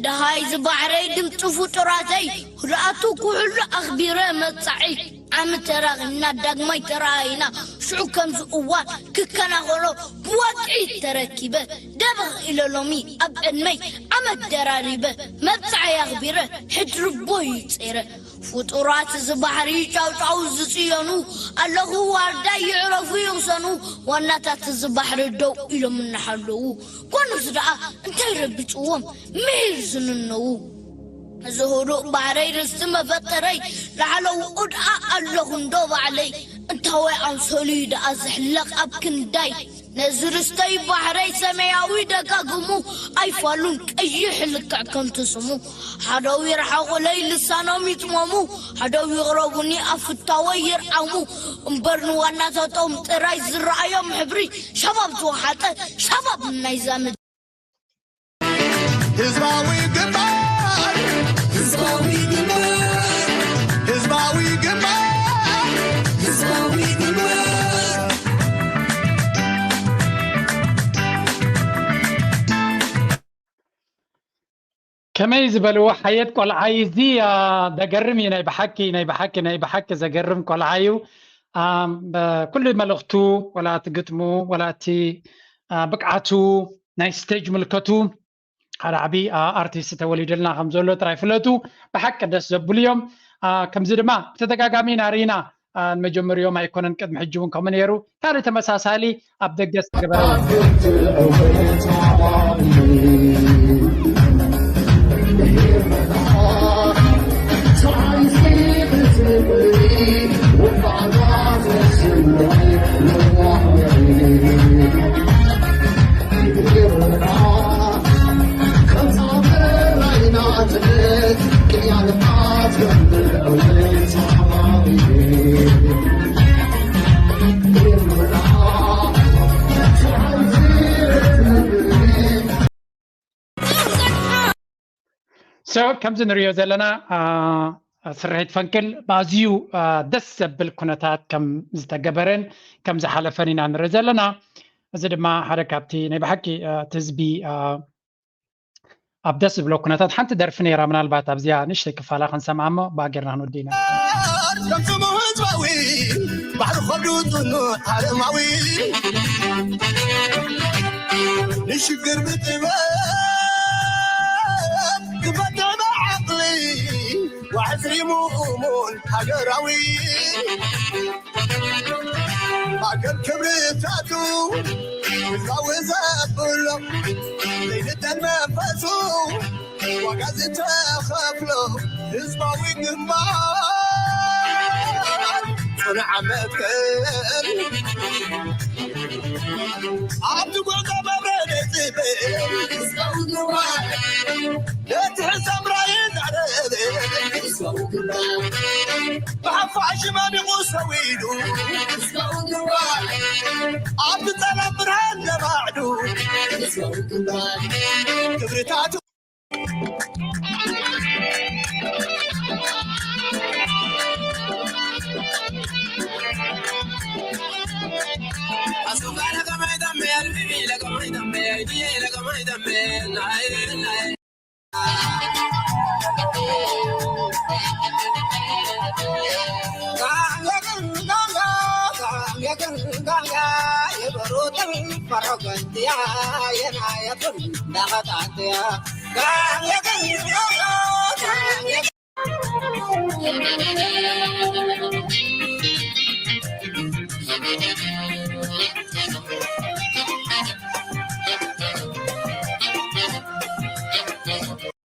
ደሃይ ዝባሕረይ ድምፂ ፍጡራተይ ህድኣቱ ኩሕሉ ኣኽቢረ መብፃዕይ ዓሚ ተራኺብና ዳግማይ ተረኣይና ሽዑ ከምዚ እዋን ክከናኸኖ ብወግዒ ተረኪበ ደበኽ ኢለ ሎሚ ኣብ ዕድመይ ዓመት ደራሪበ መብፃዕይ ኣኽቢረ ሕድሪ ቦይ ፀይረ ፍጡራት እዚ ባሕሪ ጫውጫው ዝፅየኑ ኣለኹ ዋርዳይ ይዕረፉ ይቕሰኑ ዋናታት እዚ ባሕሪ ደው ኢሎም እናሓለዉ ጓኖት ደኣ እንታይ ረቢፅዎም ምሂር ዝንነዉ እዚ ህዱእ ባሕረይ ርስቲ መፈጠረይ ላዕለውኡ ደኣ ኣለኹ እንዶ ባዕለይ እንታወይ ኣምሰሉዩ ደኣ ዝሕለቕ ኣብ ክንዳይ ነዚ ርስተይ ባሕረይ ሰማያዊ ደጋግሙ ኣይፋሉን ቀይሕ ልክዕ ከምቲ ስሙ ሓደው ይርሓቑለይ ልሳኖም ይጥመሙ ሓደው ይቕረቡኒ ኣፍታወይ ይርዓሙ እምበር ንዋናታቶም ጥራይ ዝረኣዮም ሕብሪ ሸባብ ዝወሓጠ ሸባብ ናይዛ ምድሪ ህዝባዊ ግንባር ህዝባዊ ግንባር ህዝባዊ ግንባር ህዝባዊ ግንባር ከመይ ዝበልዎ ሓየት ቆልዓ እዩ እዚ ዘገርም እዩ ናይ ብሓቂ ናይ ብሓቂ ናይ ብሓቂ ዘገርም ቆልዓ እዩ ኩሉ መልእኽቱ ወላ እቲ ግጥሙ ወላ እቲ ብቅዓቱ ናይ ስቴጅ ምልከቱ ሓደ ዓብዪ ኣርቲስት ተወሊዱልና ከም ዘሎ ጥራይ ፍለጡ። ብሓቂ ደስ ዘብሉ እዮም። ከምዚ ድማ ብተደጋጋሚ ኢና ርኢና። ንመጀመሪኦም ኣይኮነን፣ ቅድሚ ሕጂ እውን ከምኡ ነይሩ። ካልእ ተመሳሳሊ ኣብ ደገ ዝተገበረ So ከምዚ ንሪኦ ዘለና ስርሒት ፈንቅል ብኣዝዩ ደስ ዘብል ኩነታት ከም ዝተገበረን ከም ዝሓለፈን ኢና ንርኢ ዘለና። እዚ ድማ ሓደ ካብቲ ናይ ብሓቂ እቲ ህዝቢ ኣብ ደስ ዝብሎ ኩነታት ሓንቲ ደርፊ ነይራ፣ ምናልባት ኣብዚኣ ንእሽተይ ክፋላ ክንሰምዓ እሞ ብኣገርና ክንወዲ ኢና። ከምስሙ ህዝባዊ ባሕሪ ከብዱ ጽኑዕ ኣረማዊ ንሽግር ብጥበብ ክፈትሕ ብዓቕሊ ዋሕስሪ ሙእሙን ሃገራዊ ማእከል ክብርታቱ ህዝባዊ ዘብሎ ዘይልደን መንፈሱ ዋጋ ዝተኸፍሎ ህዝባዊ ግንባር ጽኑዕ መትከል ኣብቲ ጎዛ መብረደ ጽበ ህዝባዊ ግንባር ነቲ ሕሳብ ራእይ ዘረበ ህዝባዊ ግንባር ብሓፋሽ ማዲቑ ሰዊዱ ህዝባዊ ግንባር ኣብቲ ጸላም ብርሃን ለማዕዱ ህዝባዊ ግንባር ክብርታቱ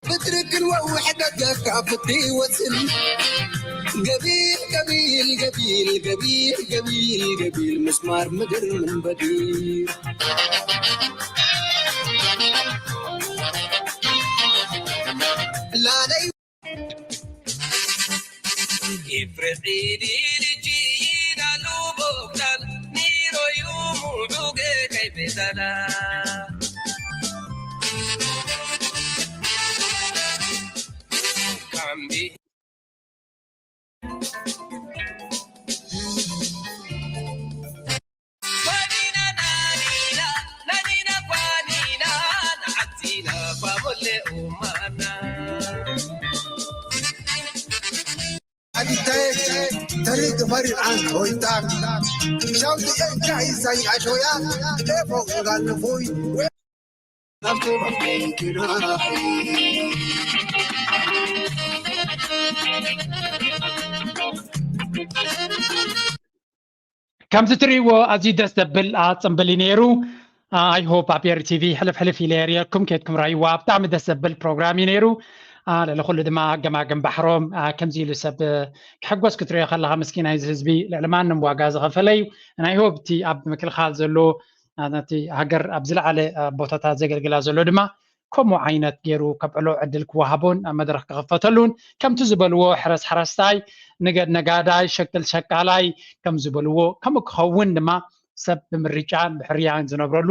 ብትርክን ወውሕ ደገካ ፍትወስን ገቢል ገቢል ገቢል ገቢል ገቢል ገቢል ምስማር ምድር ምንበዲር ላለይ Ifrixidi lichi yidalu bogdan niroyu muduge kaibetana. Kambi. ከምዚ ትርእይዎ ኣዝዩ ደስ ዘብል ጽምብል እዩ ነይሩ። I hope ኣብ ኤሪ ቲቪ ሕልፍ ሕልፍ ኢለ የርእየኩም፣ ኬድኩም ራይዋ። ብጣዕሚ ደስ ዘብል ፕሮግራም እዩ ነይሩ። ልዕሊ ኩሉ ድማ ገማግም ባሕሮም ከምዚ ኢሉ ሰብ ክሕጎስ ክትሪኦ ከለኻ፣ ምስኪን ናይዚ ህዝቢ ልዕሊ ማንም ዋጋ ዝኸፈለ እዩ። ናይ ሆብቲ ኣብ ምክልኻል ዘሎ ነቲ ሃገር ኣብ ዝለዓለ ቦታታት ዘገልግላ ዘሎ ድማ ከምኡ ዓይነት ገይሩ ከብዕሎ ዕድል ክወሃቦን መድረኽ ክኽፈተሉን ከምቲ ዝበልዎ ሕረስ ሓረስታይ፣ ንገድ ነጋዳይ፣ ሸቅል ሸቃላይ ከም ዝበልዎ ከምኡ ክኸውን ድማ ሰብ ብምርጫን ብሕርያን ዝነብረሉ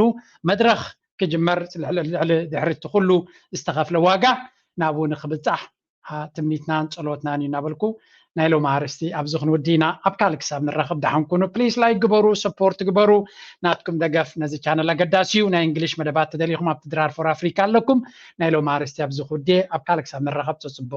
መድረኽ ክጅመር ልዕሊ ድሕሪ እቲ ኩሉ ዝተኸፍለ ዋጋ ናብኡ ንክብጻሕ ትምኒትናን ጸሎትናን እዩ እናበልኩ ናይ ሎሚ ኣርእስቲ ኣብዚ ክንውዲ ኢና። ኣብ ካልእ ክሳብ ንራኸብ ደሓን ኩኑ። ፕሊስ ላይክ ግበሩ፣ ሰፖርት ግበሩ። ናትኩም ደገፍ ነዚ ቻነል ኣገዳሲ እዩ። ናይ እንግሊሽ መደባት ተደሊኹም ኣብቲ ድራር ፎር ኣፍሪካ ኣለኩም። ናይ ሎሚ ኣርእስቲ ኣብዚ ክውዲ። ኣብ ካልእ ክሳብ ንራኸብ ተጽብቑ።